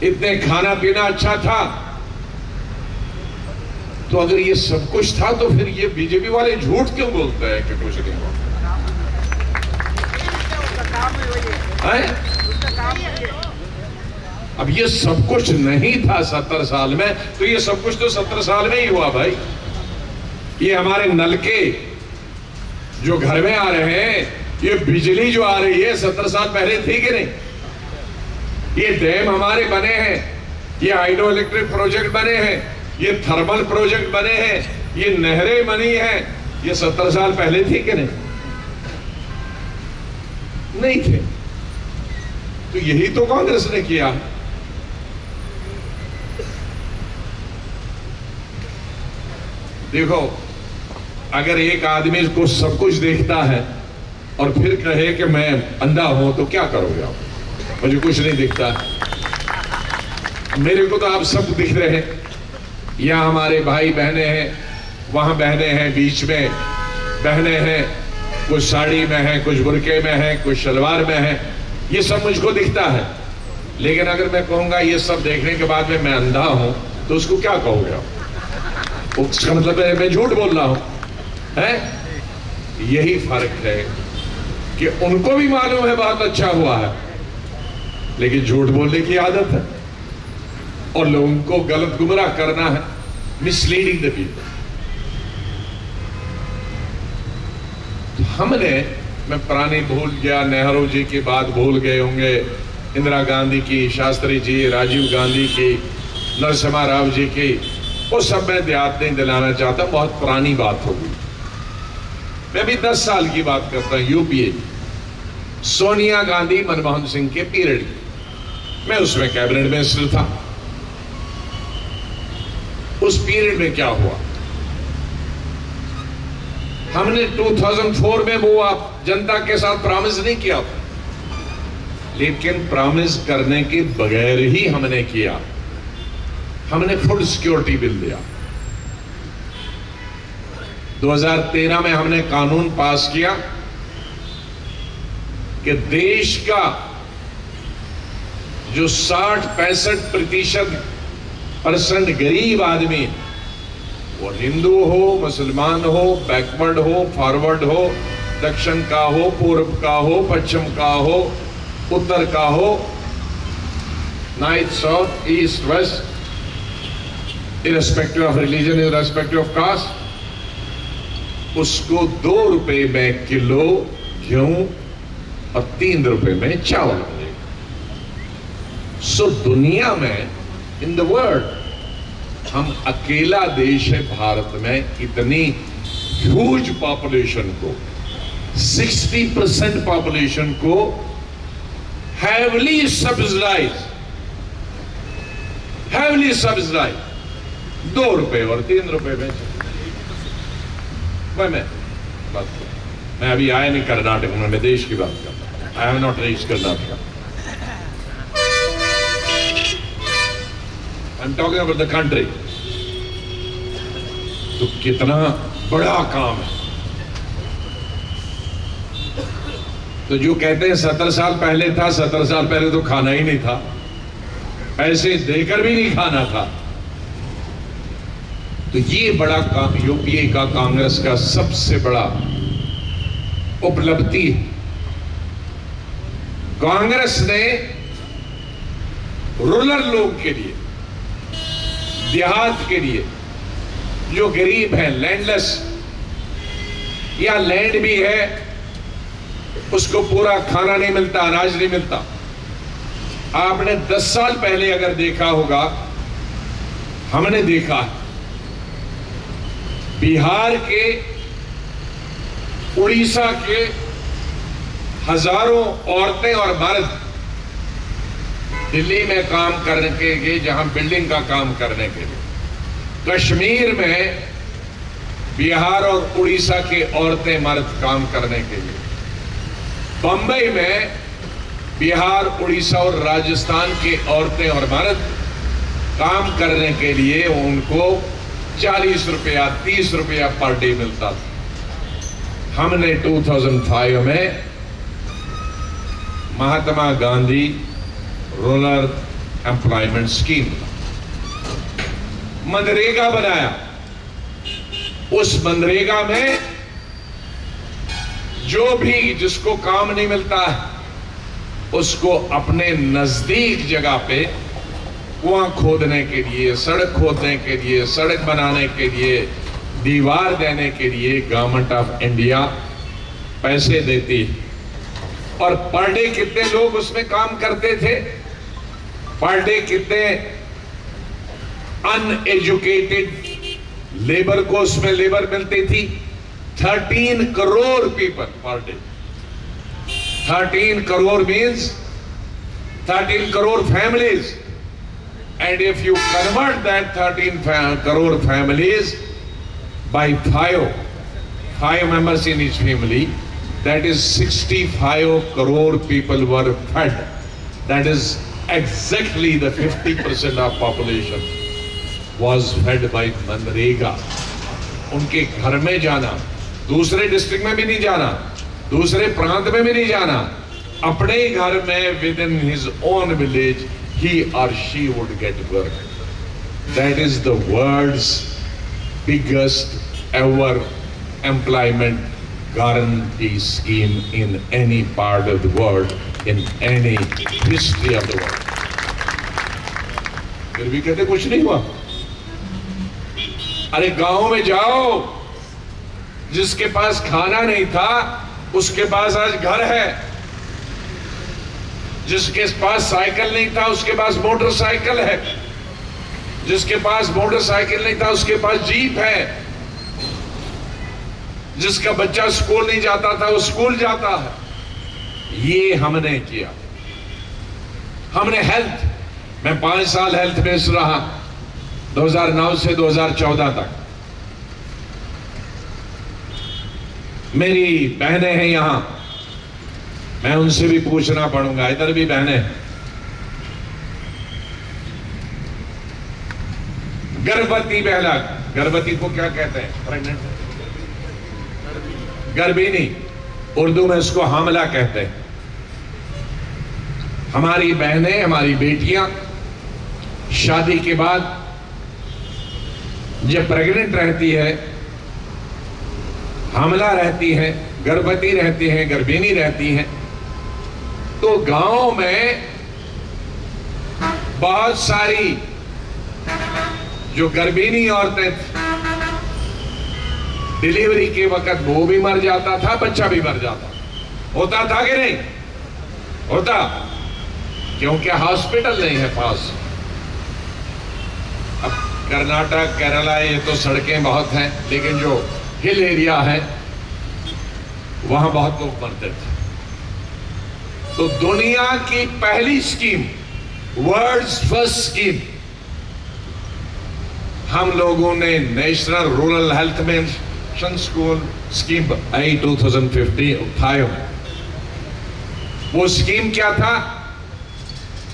इतने खाना पीना अच्छा था। तो अगर ये सब कुछ था तो फिर ये बीजेपी वाले झूठ क्यों बोलते हैं कि कुछ नहीं हुआ? अब ये सब कुछ नहीं था 70 साल में, तो ये सब कुछ तो 70 साल में ही हुआ भाई। ये हमारे नलके जो घर में आ रहे हैं, ये बिजली जो आ रही है, 70 साल पहले थी कि नहीं? ये डैम हमारे बने हैं, ये hydro electric project बने हैं, ये थर्मल प्रोजेक्ट बने हैं, ये नहरें बनी हैं, ये 70 साल पहले थी कि नहीं? नहीं थे। तो यही तो कांग्रेस ने किया। देखो, अगर एक आदमी को सब कुछ देखता है और फिर कहे कि मैं अंधा हूं, तो क्या करोगे आप? मुझे कुछ नहीं दिखता, मेरे को तो आप सब दिख रहे हैं। यहां हमारे भाई बहने हैं, वहां बहने हैं, बीच में बहने हैं, कुछ साड़ी में हैं, कुछ बुरके में हैं, कुछ शलवार में हैं, ये सब मुझको दिखता है। लेकिन अगर मैं कहूंगा ये सब देखने के बाद में मैं अंधा हूं, तो उसको क्या कहोगे आप? उसका मतलब है मैं झूठ बोल रहा हूं, है? यही फर्क है कि उनको भी मालूम है बहुत अच्छा हुआ है, लेकिन झूठ बोलने की आदत है और लोगों को गलत गुमराह करना है, misleading the people. तो हमने, मैं पुरानी भूल गया, नेहरू जी की बात भूल गए होंगे, इंदिरा गांधी की, शास्त्री जी, राजीव गांधी की, नरसिम्हा राव जी की, वो सब मैं याद नहीं दिलाना चाहता, बहुत पुरानी बात होगी। मैं भी 10 साल की बात करता हूँ, यूपीए, सोनिया गांधी मनमोहन सिंह के पीरियड की, मैं उसमें कैबिनेट मिनिस्टर था। उस पीरियड में क्या हुआ? हमने 2004 में वो आप जनता के साथ प्रॉमिस नहीं किया, लेकिन प्रॉमिस करने के बगैर ही हमने किया। हमने food security bill दिया। 2013 में हमने कानून पास किया कि देश का जो 60-65% गरीब आदमी, वो हिंदू हो, मुसलमान हो, बैकवर्ड हो, फॉरवर्ड हो, दक्षिण का हो, पूर्व का हो, पश्चिम का हो, उत्तर का हो, north south east west, irrespective of religion, irrespective of caste, उसको 2 रुपए में किलो गेहूं और 3 रुपए में चावल मिलेगा। सो दुनिया में, in the world, हम अकेला देश है भारत में इतनी ह्यूज पॉपुलेशन को, 60% पॉपुलेशन को heavily subsidise, heavily subsidise 2 रुपए और 3 रुपए में। मैं बात करूं, मैं अभी आया नहीं कर्नाटक में, मैं देश की बात कर रहा हूं। I have not reach Karnataka, I am talking about the country. तो कितना बड़ा काम है। तो जो कहते हैं 70 साल पहले था, 70 साल पहले तो खाना ही नहीं था, पैसे देकर भी नहीं खाना था। तो ये बड़ा काम यूपीए का, कांग्रेस का सबसे बड़ा उपलब्धि है। कांग्रेस ने रूरल लोग के लिए, देहात के लिए, जो गरीब हैं, लैंडलेस या लैंड भी है उसको पूरा खाना नहीं मिलता, अनाज नहीं मिलता। आपने 10 साल पहले अगर देखा होगा, हमने देखा बिहार के, उड़ीसा के हजारों औरतें और मर्द दिल्ली में काम करने के लिए, जहां बिल्डिंग का काम करने के लिए, कश्मीर में बिहार और उड़ीसा के औरतें मर्द काम करने के लिए, बंबई में बिहार, उड़ीसा और राजस्थान के औरतें और मर्द काम करने के लिए उनको 40 रुपया 30 रुपया पर डे मिलता था। हमने 2005 में Mahatma Gandhi rural employment scheme, MNREGA बनाया। उस मनरेगा में जो भी जिसको काम नहीं मिलता है उसको अपने नजदीक जगह पे कुआं खोदने के लिए, सड़क खोदने के लिए, सड़क बनाने के लिए, दीवार देने के लिए government of India पैसे देती। और पर डे कितने लोग उसमें काम करते थे, पर डे कितने अनएजुकेटेड लेबर को उसमें लेबर मिलती थी? 13 crore people per day. 13 crore means 13 crore families, and if you convert that 13 crore families by 5 members in each family, that is 65 crore people were fed. That is exactly the 50% of population was fed by MNREGA. उनके घर में जाना, दूसरे district में भी नहीं जाना, दूसरे प्रांत में भी नहीं जाना, अपने ही घर में within his own village he or she would get work. That is the world's biggest ever employment guarantee scheme in any part of the world, in any history of the world. फिर भी कहते कुछ नहीं हुआ। अरे गांव में जाओ, जिसके पास खाना नहीं था उसके पास आज घर है, जिसके पास साइकिल नहीं था उसके पास मोटरसाइकिल है, जिसके पास मोटरसाइकिल नहीं था उसके पास जीप है, जिसका बच्चा स्कूल नहीं जाता था वो स्कूल जाता है। ये हमने किया। हमने हेल्थ, मैं 5 साल हेल्थ मिनिस्टर रहा, 2009 से 2014 तक। मेरी बहनें हैं यहां, मैं उनसे भी पूछना पड़ूंगा, इधर भी बहनें। गर्भवती महिला, गर्भवती को क्या कहते हैं? प्रेग्नेंट, गर्भिणी, उर्दू में इसको हामला कहते हैं। हमारी बहनें, हमारी बेटियां शादी के बाद जब प्रेग्नेंट रहती है, हामला रहती है, गर्भवती रहती है, गर्भिणी रहती है, तो गांव में बहुत सारी जो गर्भिणी औरतें डिलीवरी के वक्त वो भी मर जाता था, बच्चा भी मर जाता होता था कि नहीं होता? क्योंकि हॉस्पिटल नहीं है पास। अब कर्नाटक, केरला, ये तो सड़कें बहुत हैं, लेकिन जो हिल एरिया है वहां बहुत लोग मरते थे। तो दुनिया की पहली scheme, world's first scheme, हम लोगों ने national rural health mission school scheme आई 2055 में। वो स्कीम क्या था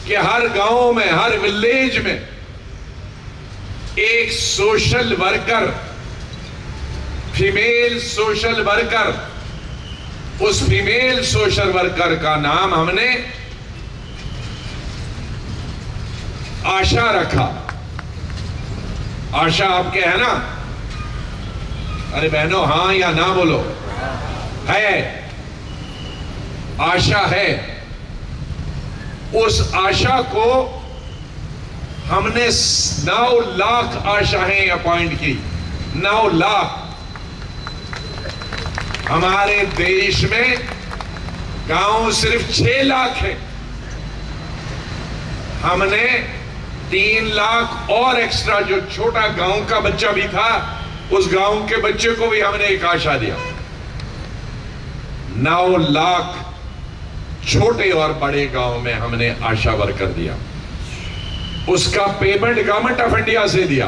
कि हर गांव में, हर विलेज में एक social worker, female social worker, उस female social worker का नाम हमने आशा रखा। आशा आपके है ना? अरे बहनों, हां या ना बोलो। है, आशा है। उस आशा को हमने 9 लाख आशाएं अपॉइंट की, 9 लाख। हमारे देश में गांव सिर्फ 6 लाख है, हमने 3 लाख और एक्स्ट्रा, जो छोटा गांव का बच्चा भी था, उस गांव के बच्चे को भी हमने एक आशा दिया। 9 लाख छोटे और बड़े गांव में हमने आशा वर्कर दिया। उसका payment government of India से दिया,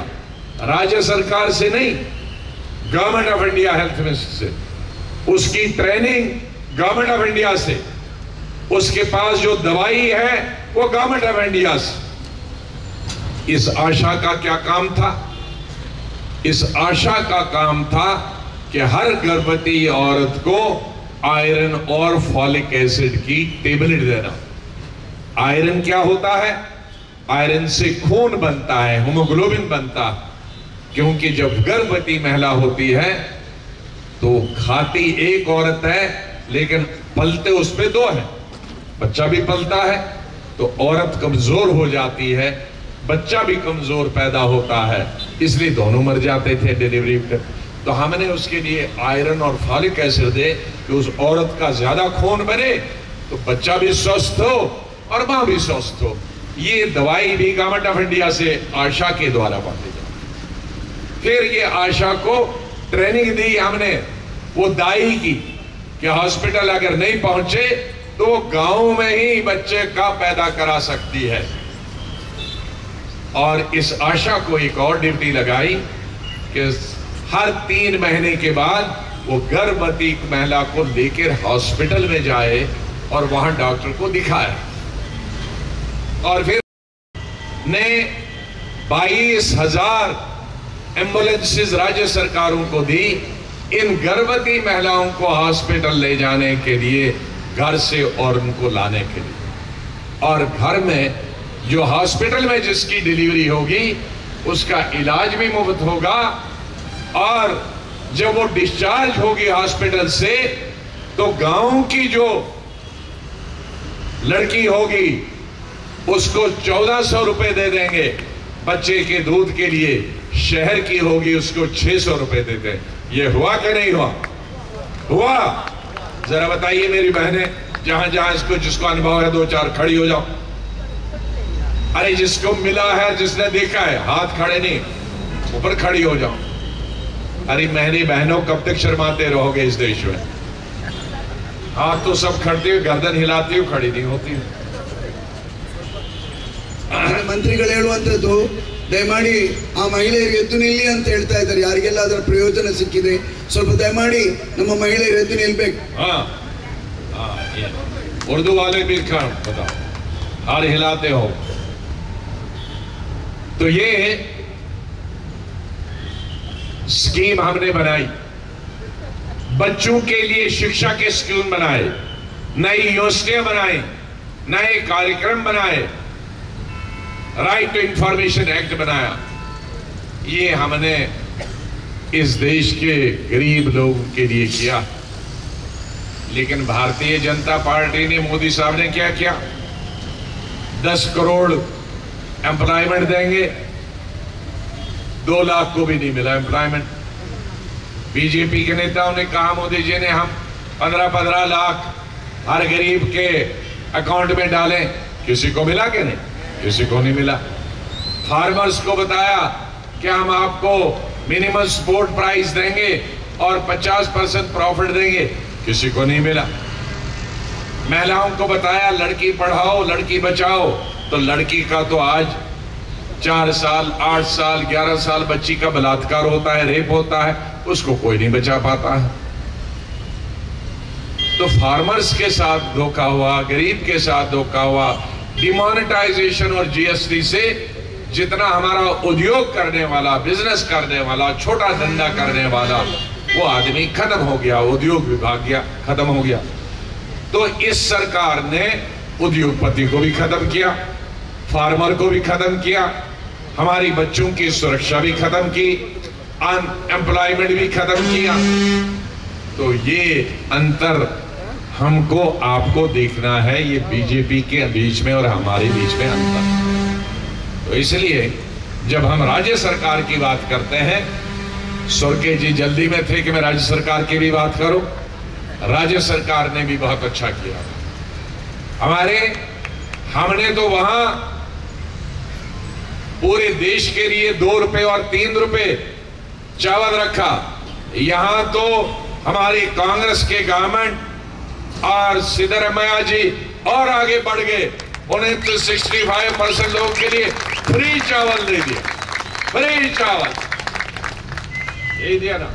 राज्य सरकार से नहीं, government of India health minister से। उसकी training government of India से, उसके पास जो दवाई है वो government of India से। इस आशा का क्या काम था? इस आशा का काम था कि हर गर्भवती औरत को आयरन और फॉलिक एसिड की टेबलेट देना। आयरन क्या होता है? आयरन से खून बनता है, हीमोग्लोबिन बनता है। क्योंकि जब गर्भवती महिला होती है तो खाती एक औरत है, लेकिन पलते उस पे 2 हैं, बच्चा भी पलता है, तो औरत कमजोर हो जाती है, बच्चा भी कमजोर पैदा होता है, इसलिए दोनों मर जाते थे डिलीवरी पे। तो हमने उसके लिए आयरन और फॉलिक एसिड दे कि उस औरत का ज्यादा खून बने, तो बच्चा भी स्वस्थ हो और माँ भी स्वस्थ हो। ये दवाई भी government of India से आशा के द्वारा बांटी जाती। फिर ये आशा को ट्रेनिंग दी हमने, वो दाई की, कि हॉस्पिटल अगर नहीं पहुंचे तो वो गांव में ही बच्चे का पैदा करा सकती है। और इस आशा को एक और ड्यूटी लगाई कि हर 3 महीने के बाद वो गर्भवती महिला को लेकर हॉस्पिटल में जाए और वहां डॉक्टर को दिखाए। और फिर ने 22,000 एम्बुलेंसेज राज्य सरकारों को दी, इन गर्भवती महिलाओं को हॉस्पिटल ले जाने के लिए, घर से और उनको लाने के लिए। और घर में जो हॉस्पिटल में जिसकी डिलीवरी होगी उसका इलाज भी मुफ्त होगा, और जब वो डिस्चार्ज होगी हॉस्पिटल से तो गांव की जो लड़की होगी उसको 1400 रुपए दे देंगे बच्चे के दूध के लिए, शहर की होगी उसको 600 रुपए देते हैं। ये हुआ कि नहीं हुआ? हुआ। जरा बताइए मेरी बहनें, जहां जहां इसको जिसको अनुभव है, 2-4 खड़ी हो जाओ। अरे जिसको मिला है, जिसने देखा है, हाथ खड़े नहीं, ऊपर खड़ी हो जाओ। अरे मेरी बहनों, कब तक शर्माते रहोगे इस देश में? हाथ तो सब खड़ते हो, गर्दन हिलाती हो, खड़ी नहीं होती। ಮಂತ್ರಿಗಳು ಹೇಳುವಂಥದ್ದು ದಯಮಾಡಿ ಆ ಮಹಿಳೆಯರು ಎದ್ದು ನಿಲ್ಲಿ ಅಂತ ಹೇಳ್ತಾ ಇದ್ದಾರೆ. ಯಾರಿಗೆಲ್ಲ ಅದರ ಪ್ರಯೋಜನ ಸಿಕ್ಕಿದೆ ಸ್ವಲ್ಪ ದಯಮಾಡಿ ನಮ್ಮ ಮಹಿಳೆಯರು ಎದ್ದು ನಿಲ್ಬೇಕು. उर्दू वाले भी बताओ, हार हिलाते हो। तो ये स्कीम हमने बनाई, बच्चों के लिए शिक्षा के स्कीम बनाए, नई योजनाएं बनाई, नए कार्यक्रम बनाए, right to information act बनाया। ये हमने इस देश के गरीब लोगों के लिए किया। लेकिन भारतीय जनता पार्टी ने, मोदी साहब ने क्या किया, 10 करोड़ एम्प्लॉयमेंट देंगे, 2 लाख को भी नहीं मिला एम्प्लॉयमेंट। बीजेपी के नेताओं ने कहा, मोदी जी ने, हम 15-15 लाख हर गरीब के अकाउंट में डालें, किसी को मिला कि नहीं? किसी को नहीं मिला। फार्मर्स को बताया कि हम आपको minimum support price देंगे और 50% प्रॉफिट देंगे, किसी को नहीं मिला। महिलाओं को बताया लड़की पढ़ाओ लड़की बचाओ, तो लड़की का तो आज 4 साल 8 साल 11 साल बच्ची का बलात्कार होता है, रेप होता है, उसको कोई नहीं बचा पाता है। तो फार्मर्स के साथ धोखा हुआ, गरीब के साथ धोखा हुआ। डिमोनेटाइजेशन और जीएसटी से जितना हमारा उद्योग करने वाला, बिजनेस करने वाला, छोटा धंधा करने वाला, वो आदमी खत्म हो गया, उद्योग विभाग गया, खत्म हो गया। तो इस सरकार ने उद्योगपति को भी खत्म किया, फार्मर को भी खत्म किया, हमारी बच्चों की सुरक्षा भी खत्म की, अनएम्प्लॉयमेंट भी खत्म किया। तो ये अंतर हमको आपको देखना है, ये बीजेपी के बीच में और हमारे बीच में अंतर। तो इसलिए जब हम राज्य सरकार की बात करते हैं, सुरके जी जल्दी में थे कि मैं राज्य सरकार की भी बात करूं। राज्य सरकार ने भी बहुत अच्छा किया। हमारे, हमने तो वहां पूरे देश के लिए 2 रुपए और 3 रुपए चावल रखा। यहां तो हमारी कांग्रेस के गवर्नमेंट और सिद्धरामैया जी और आगे बढ़ गए, उन्हें तो 65% लोगों के लिए फ्री चावल दे दिया, फ्री चावल यही दिया ना,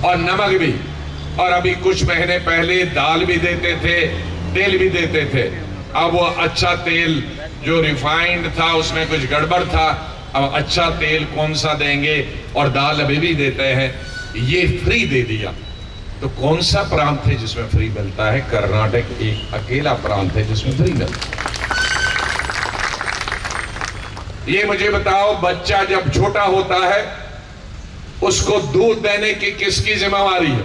और नमक भी। और अभी कुछ महीने पहले दाल भी देते थे, तेल भी देते थे। अब वो अच्छा तेल जो रिफाइंड था उसमें कुछ गड़बड़ था, अब अच्छा तेल कौन सा देंगे, और दाल अभी भी देते हैं, ये फ्री दे दिया। तो कौन सा प्रांत है जिसमें फ्री मिलता है? कर्नाटक एक अकेला प्रांत है जिसमें फ्री मिलता है। ये मुझे बताओ, बच्चा जब छोटा होता है उसको दूध देने की किसकी जिम्मेवारी है?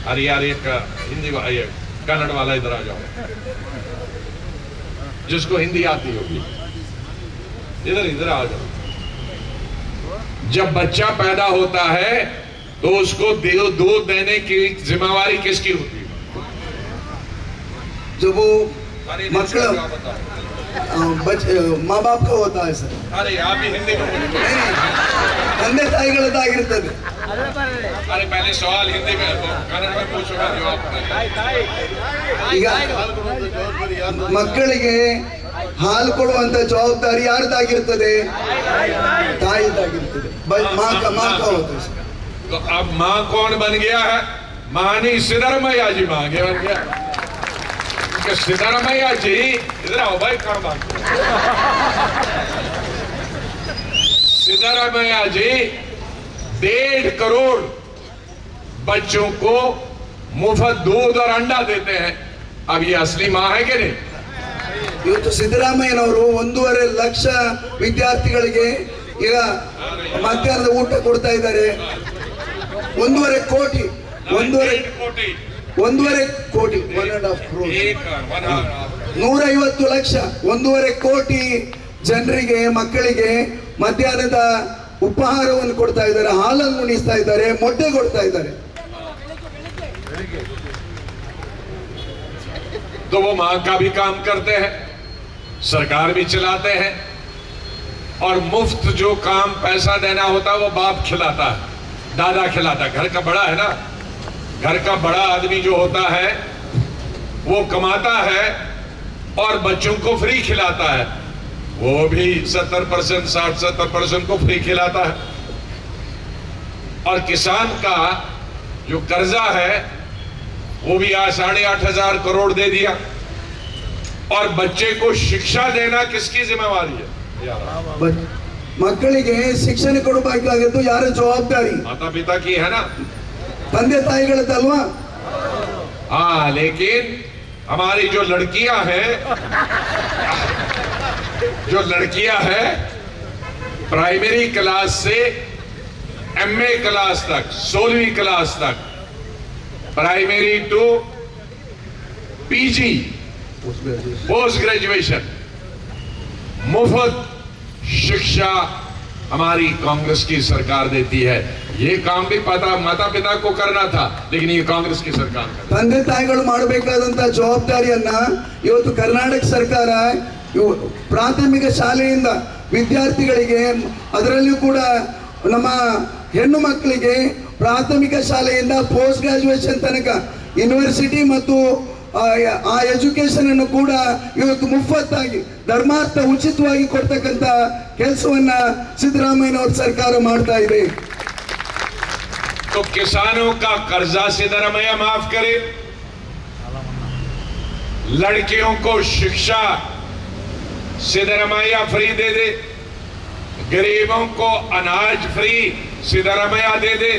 अरे यार, एक हिंदी ये कन्नड़ वाला इधर आ जाओ, जिसको हिंदी आती होगी, इधर इधर आ जाओ। जब बच्चा पैदा होता है तो उसको दूध देने की जिम्मेवारी किसकी होती है? जो वो मतलब माँ बाप का होता है सर। अरे आप भी हिंदी में ತಂದೆ ತಾಯಿಗಳದ್ದಾಗಿರ್ತದೆ। अरे पहले सवाल हिंदी में, कन्नड़ में पूछोगा जवाब। ಈಗ ಮಕ್ಕಳಿಗೆ ಹಾಲು ಕೊಡುವಂತ ಜವಾಬ್ದಾರಿ ಯಾರದಾಗಿರ್ತದೆ? ತಾಯಿದಾಗಿರ್ತದೆ। माँ का होता है। तो अब माँ कौन बन गया है? माँ नहीं, सिद्धरामैया जी माँ बन गया। सिद्धरामैया जी इधर आओ भाई, कौन बात? सिद्धरामैया जी 1.5 करोड़ बच्चों को मुफ्त दूध और अंडा देते हैं। अब ये असली माँ है कि नहीं? ಇವತ್ತು ಸಿದ್ದರಾಮಯ್ಯನವರು 1.5 ಲಕ್ಷ ವಿದ್ಯಾರ್ಥಿಗಳಿಗೆ ಈಗ ಮಧ್ಯಾಹ್ನದ ಊಟ ಕೊಡ್ತಾ ಇದ್ದಾರೆ. 1.5 ಕೋಟಿ, 1.5 ಕೋಟಿ, 1.5 ಕ್ರೋರ್, 150 ಲಕ್ಷ, 1.5 ಕೋಟಿ ಜನರಿಗೆ ಮಕ್ಕಳಿಗೆ ಮಧ್ಯಾಹ್ನದ ಉಪಹಾರವನ್ನು ಕೊಡ್ತಾ ಇದ್ದಾರೆ, ಹಾಲನ್ನು ಉಣಿಸ್ತಾ ಇದ್ದಾರೆ, ಮೊಟ್ಟೆ ಕೊಡ್ತಾ ಇದ್ದಾರೆ. तो वो मां का भी काम करते हैं, सरकार भी चलाते हैं, और मुफ्त जो काम पैसा देना होता है वो बाप खिलाता है, दादा खिलाता है। घर का बड़ा है ना, घर का बड़ा आदमी जो होता है वो कमाता है और बच्चों को फ्री खिलाता है। वो भी 70% 60-70% को फ्री खिलाता है। और किसान का जो कर्जा है वो भी आज 8,500 करोड़ दे दिया। और बच्चे को शिक्षा देना किसकी जिम्मेवारी है? ಮಕ್ಕಳಿಗೆ ಶಿಕ್ಷಣ ಕೊಡಬೇಕಾಗಿದ್ದು ಯಾರ ಜವಾಬ್ದಾರಿ? माता पिता की है ना, ತಂದೆ ತಾಯಿಗಳದ್ದಲ್ವಾ? हाँ, लेकिन हमारी जो लड़कियां हैं, जो लड़कियां हैं प्राइमरी क्लास से एमए क्लास तक, 16वीं क्लास तक, primary to PG post graduation मुफ्त शिक्षा हमारी कांग्रेस की सरकार देती है। ये काम भी पता माता पिता को करना था, लेकिन ये कांग्रेस की सरकार कर। ತಂದೆ ತಾಯಿಗಳು ಮಾಡಬೇಕಾದಂತ ಜವಾಬ್ದಾರಿಯನ್ನ ಇವತ್ತು ಕರ್ನಾಟಕ ಸರ್ಕಾರ ಪ್ರಾಥಮಿಕ ಶಾಲೆಯಿಂದ ವಿದ್ಯಾರ್ಥಿಗಳಿಗೆ, ಅದರಲ್ಲಿಯೂ ಕೂಡ ನಮ್ಮ ಹೆಣ್ಣು ಮಕ್ಕಳಿಗೆ ಪ್ರಾಥಮಿಕ ಶಾಲೆಯಿಂದ ಪೋಸ್ಟ್ ಗ್ರಾಜುಯೇಷನ್ ತನಕ ಯೂನಿವರ್ಸಿಟಿ ಮತ್ತು ಆ ಎಜುಕೇಶನ್ ಅನ್ನು ಕೂಡ ಇವತ್ತು ಮುಫತ್ತಾಗಿ ಧರ್ಮಾರ್ಥ ಉಚಿತವಾಗಿ ಕೊಡ್ತಕ್ಕಂಥ ಕೆಲಸವನ್ನ ಸಿದ್ದರಾಮಯ್ಯನವರ ಸರ್ಕಾರ ಮಾಡ್ತಾ ಇದೆ. तो किसानों का कर्जा सिद्धरामैया माफ करे, लड़कियों को शिक्षा सिद्धरामैया फ्री दे दे, गरीबों को अनाज फ्री सिद्धरामैया दे दे,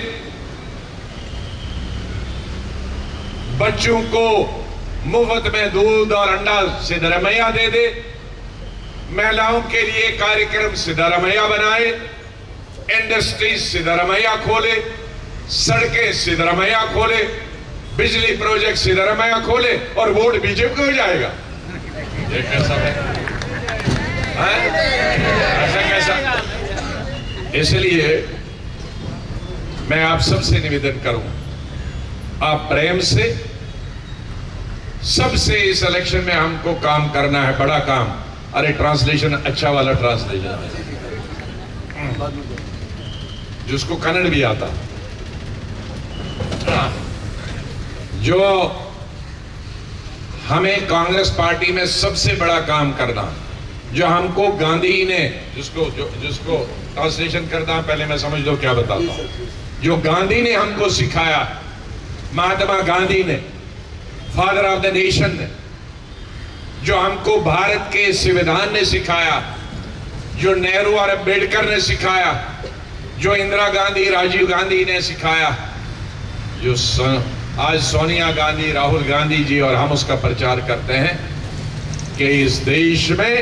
बच्चों को मुफ्त में दूध और अंडा सिद्धरामैया दे दे, महिलाओं के लिए कार्यक्रम सिद्धरामैया बनाए, इंडस्ट्रीज सिद्धरामैया खोले, सड़कें सिद्धरामैया खोले, बिजली प्रोजेक्ट सिद्धरामैया खोले और वोट बीजेपी को हो जाएगा। ये कैसा है? ऐसा कैसा? इसलिए मैं आप सबसे निवेदन करूं, आप प्रेम से सबसे इस इलेक्शन में हमको काम करना है, बड़ा काम। अरे ट्रांसलेशन, अच्छा वाला ट्रांसलेशन जिसको कन्नड़ भी आता, जो हमें कांग्रेस पार्टी में सबसे बड़ा काम करना, जो हमको गांधी ने, जिसको ट्रांसलेशन करना पहले मैं समझ लो क्या बताता हूं, जो गांधी ने हमको सिखाया, महात्मा गांधी ने, फादर ऑफ the nation ने, जो हमको भारत के संविधान ने सिखाया, जो नेहरू और अम्बेडकर ने सिखाया, जो इंदिरा गांधी राजीव गांधी ने सिखाया, जो आज सोनिया गांधी राहुल गांधी जी और हम उसका प्रचार करते हैं कि इस देश में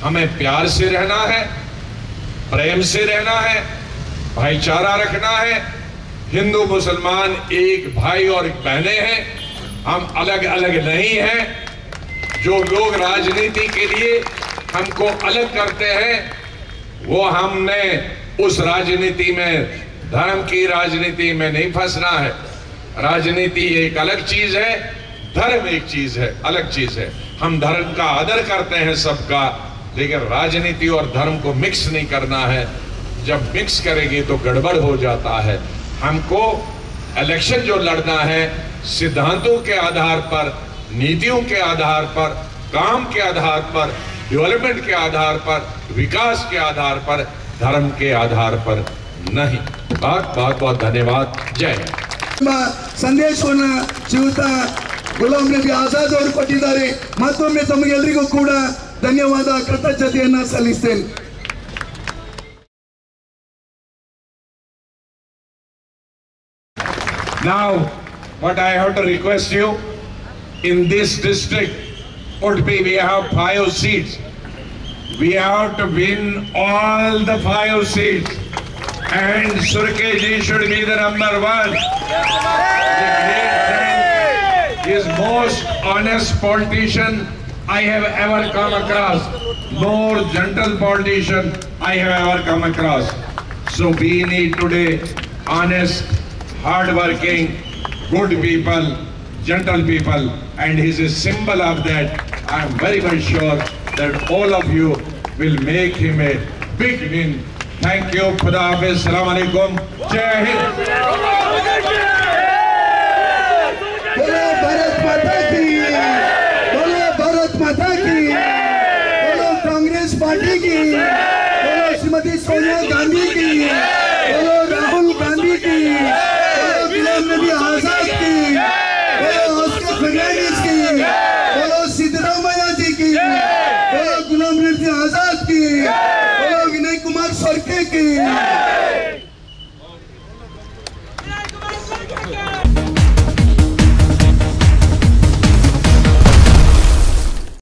हमें प्यार से रहना है, प्रेम से रहना है, भाईचारा रखना है। हिंदू मुसलमान एक भाई और एक बहने हैं, हम अलग अलग नहीं हैं। जो लोग राजनीति के लिए हमको अलग करते हैं, वो हमने उस राजनीति में, धर्म की राजनीति में नहीं फंसना है। राजनीति एक अलग चीज है, धर्म एक चीज है, अलग चीज है। हम धर्म का आदर करते हैं सबका, लेकिन राजनीति और धर्म को मिक्स नहीं करना है। जब मिक्स करेंगे तो गड़बड़ हो जाता है। हमको इलेक्शन जो लड़ना है, सिद्धांतों के आधार पर, नीतियों के आधार पर, काम के आधार पर, डेवलपमेंट के आधार पर, विकास के आधार पर, धर्म के आधार पर नहीं। बहुत बहुत बहुत धन्यवाद। जय हिंद। ಸಂದೇಶವನ್ನು ಶ್ರೀಯುತ ಗುಲಾಂ ನಬಿ ಆಜಾದ್ ಅವರು ಕೊಟ್ಟಿದ್ದಾರೆ. ಮತ್ತೊಮ್ಮೆ ತಮಗೆಲ್ಲರಿಗೂ ಕೂಡ ಧನ್ಯವಾದ, ಕೃತಜ್ಞತೆಯನ್ನ ಸಲ್ಲಿಸ್ತೇನೆ. Now, what I have to request you, in this district, Udupi, we have 5 seats. We have to win all the 5 seats. And Surke ji should be the number 1. The great man is most honest politician I have ever come across. More gentle politician I have ever come across. So we need today honest, hard-working, good people, gentle people, and he is a symbol of that. I am very much sure that all of you will make him a big win. Thank you. Khuda Hafiz. Assalamu alaikum. Jai Hind. बोलो भारत माता की, बोलो भारत माता की, बोलो Congress party. आजाद की, बोलो विनय कुमार सरके की।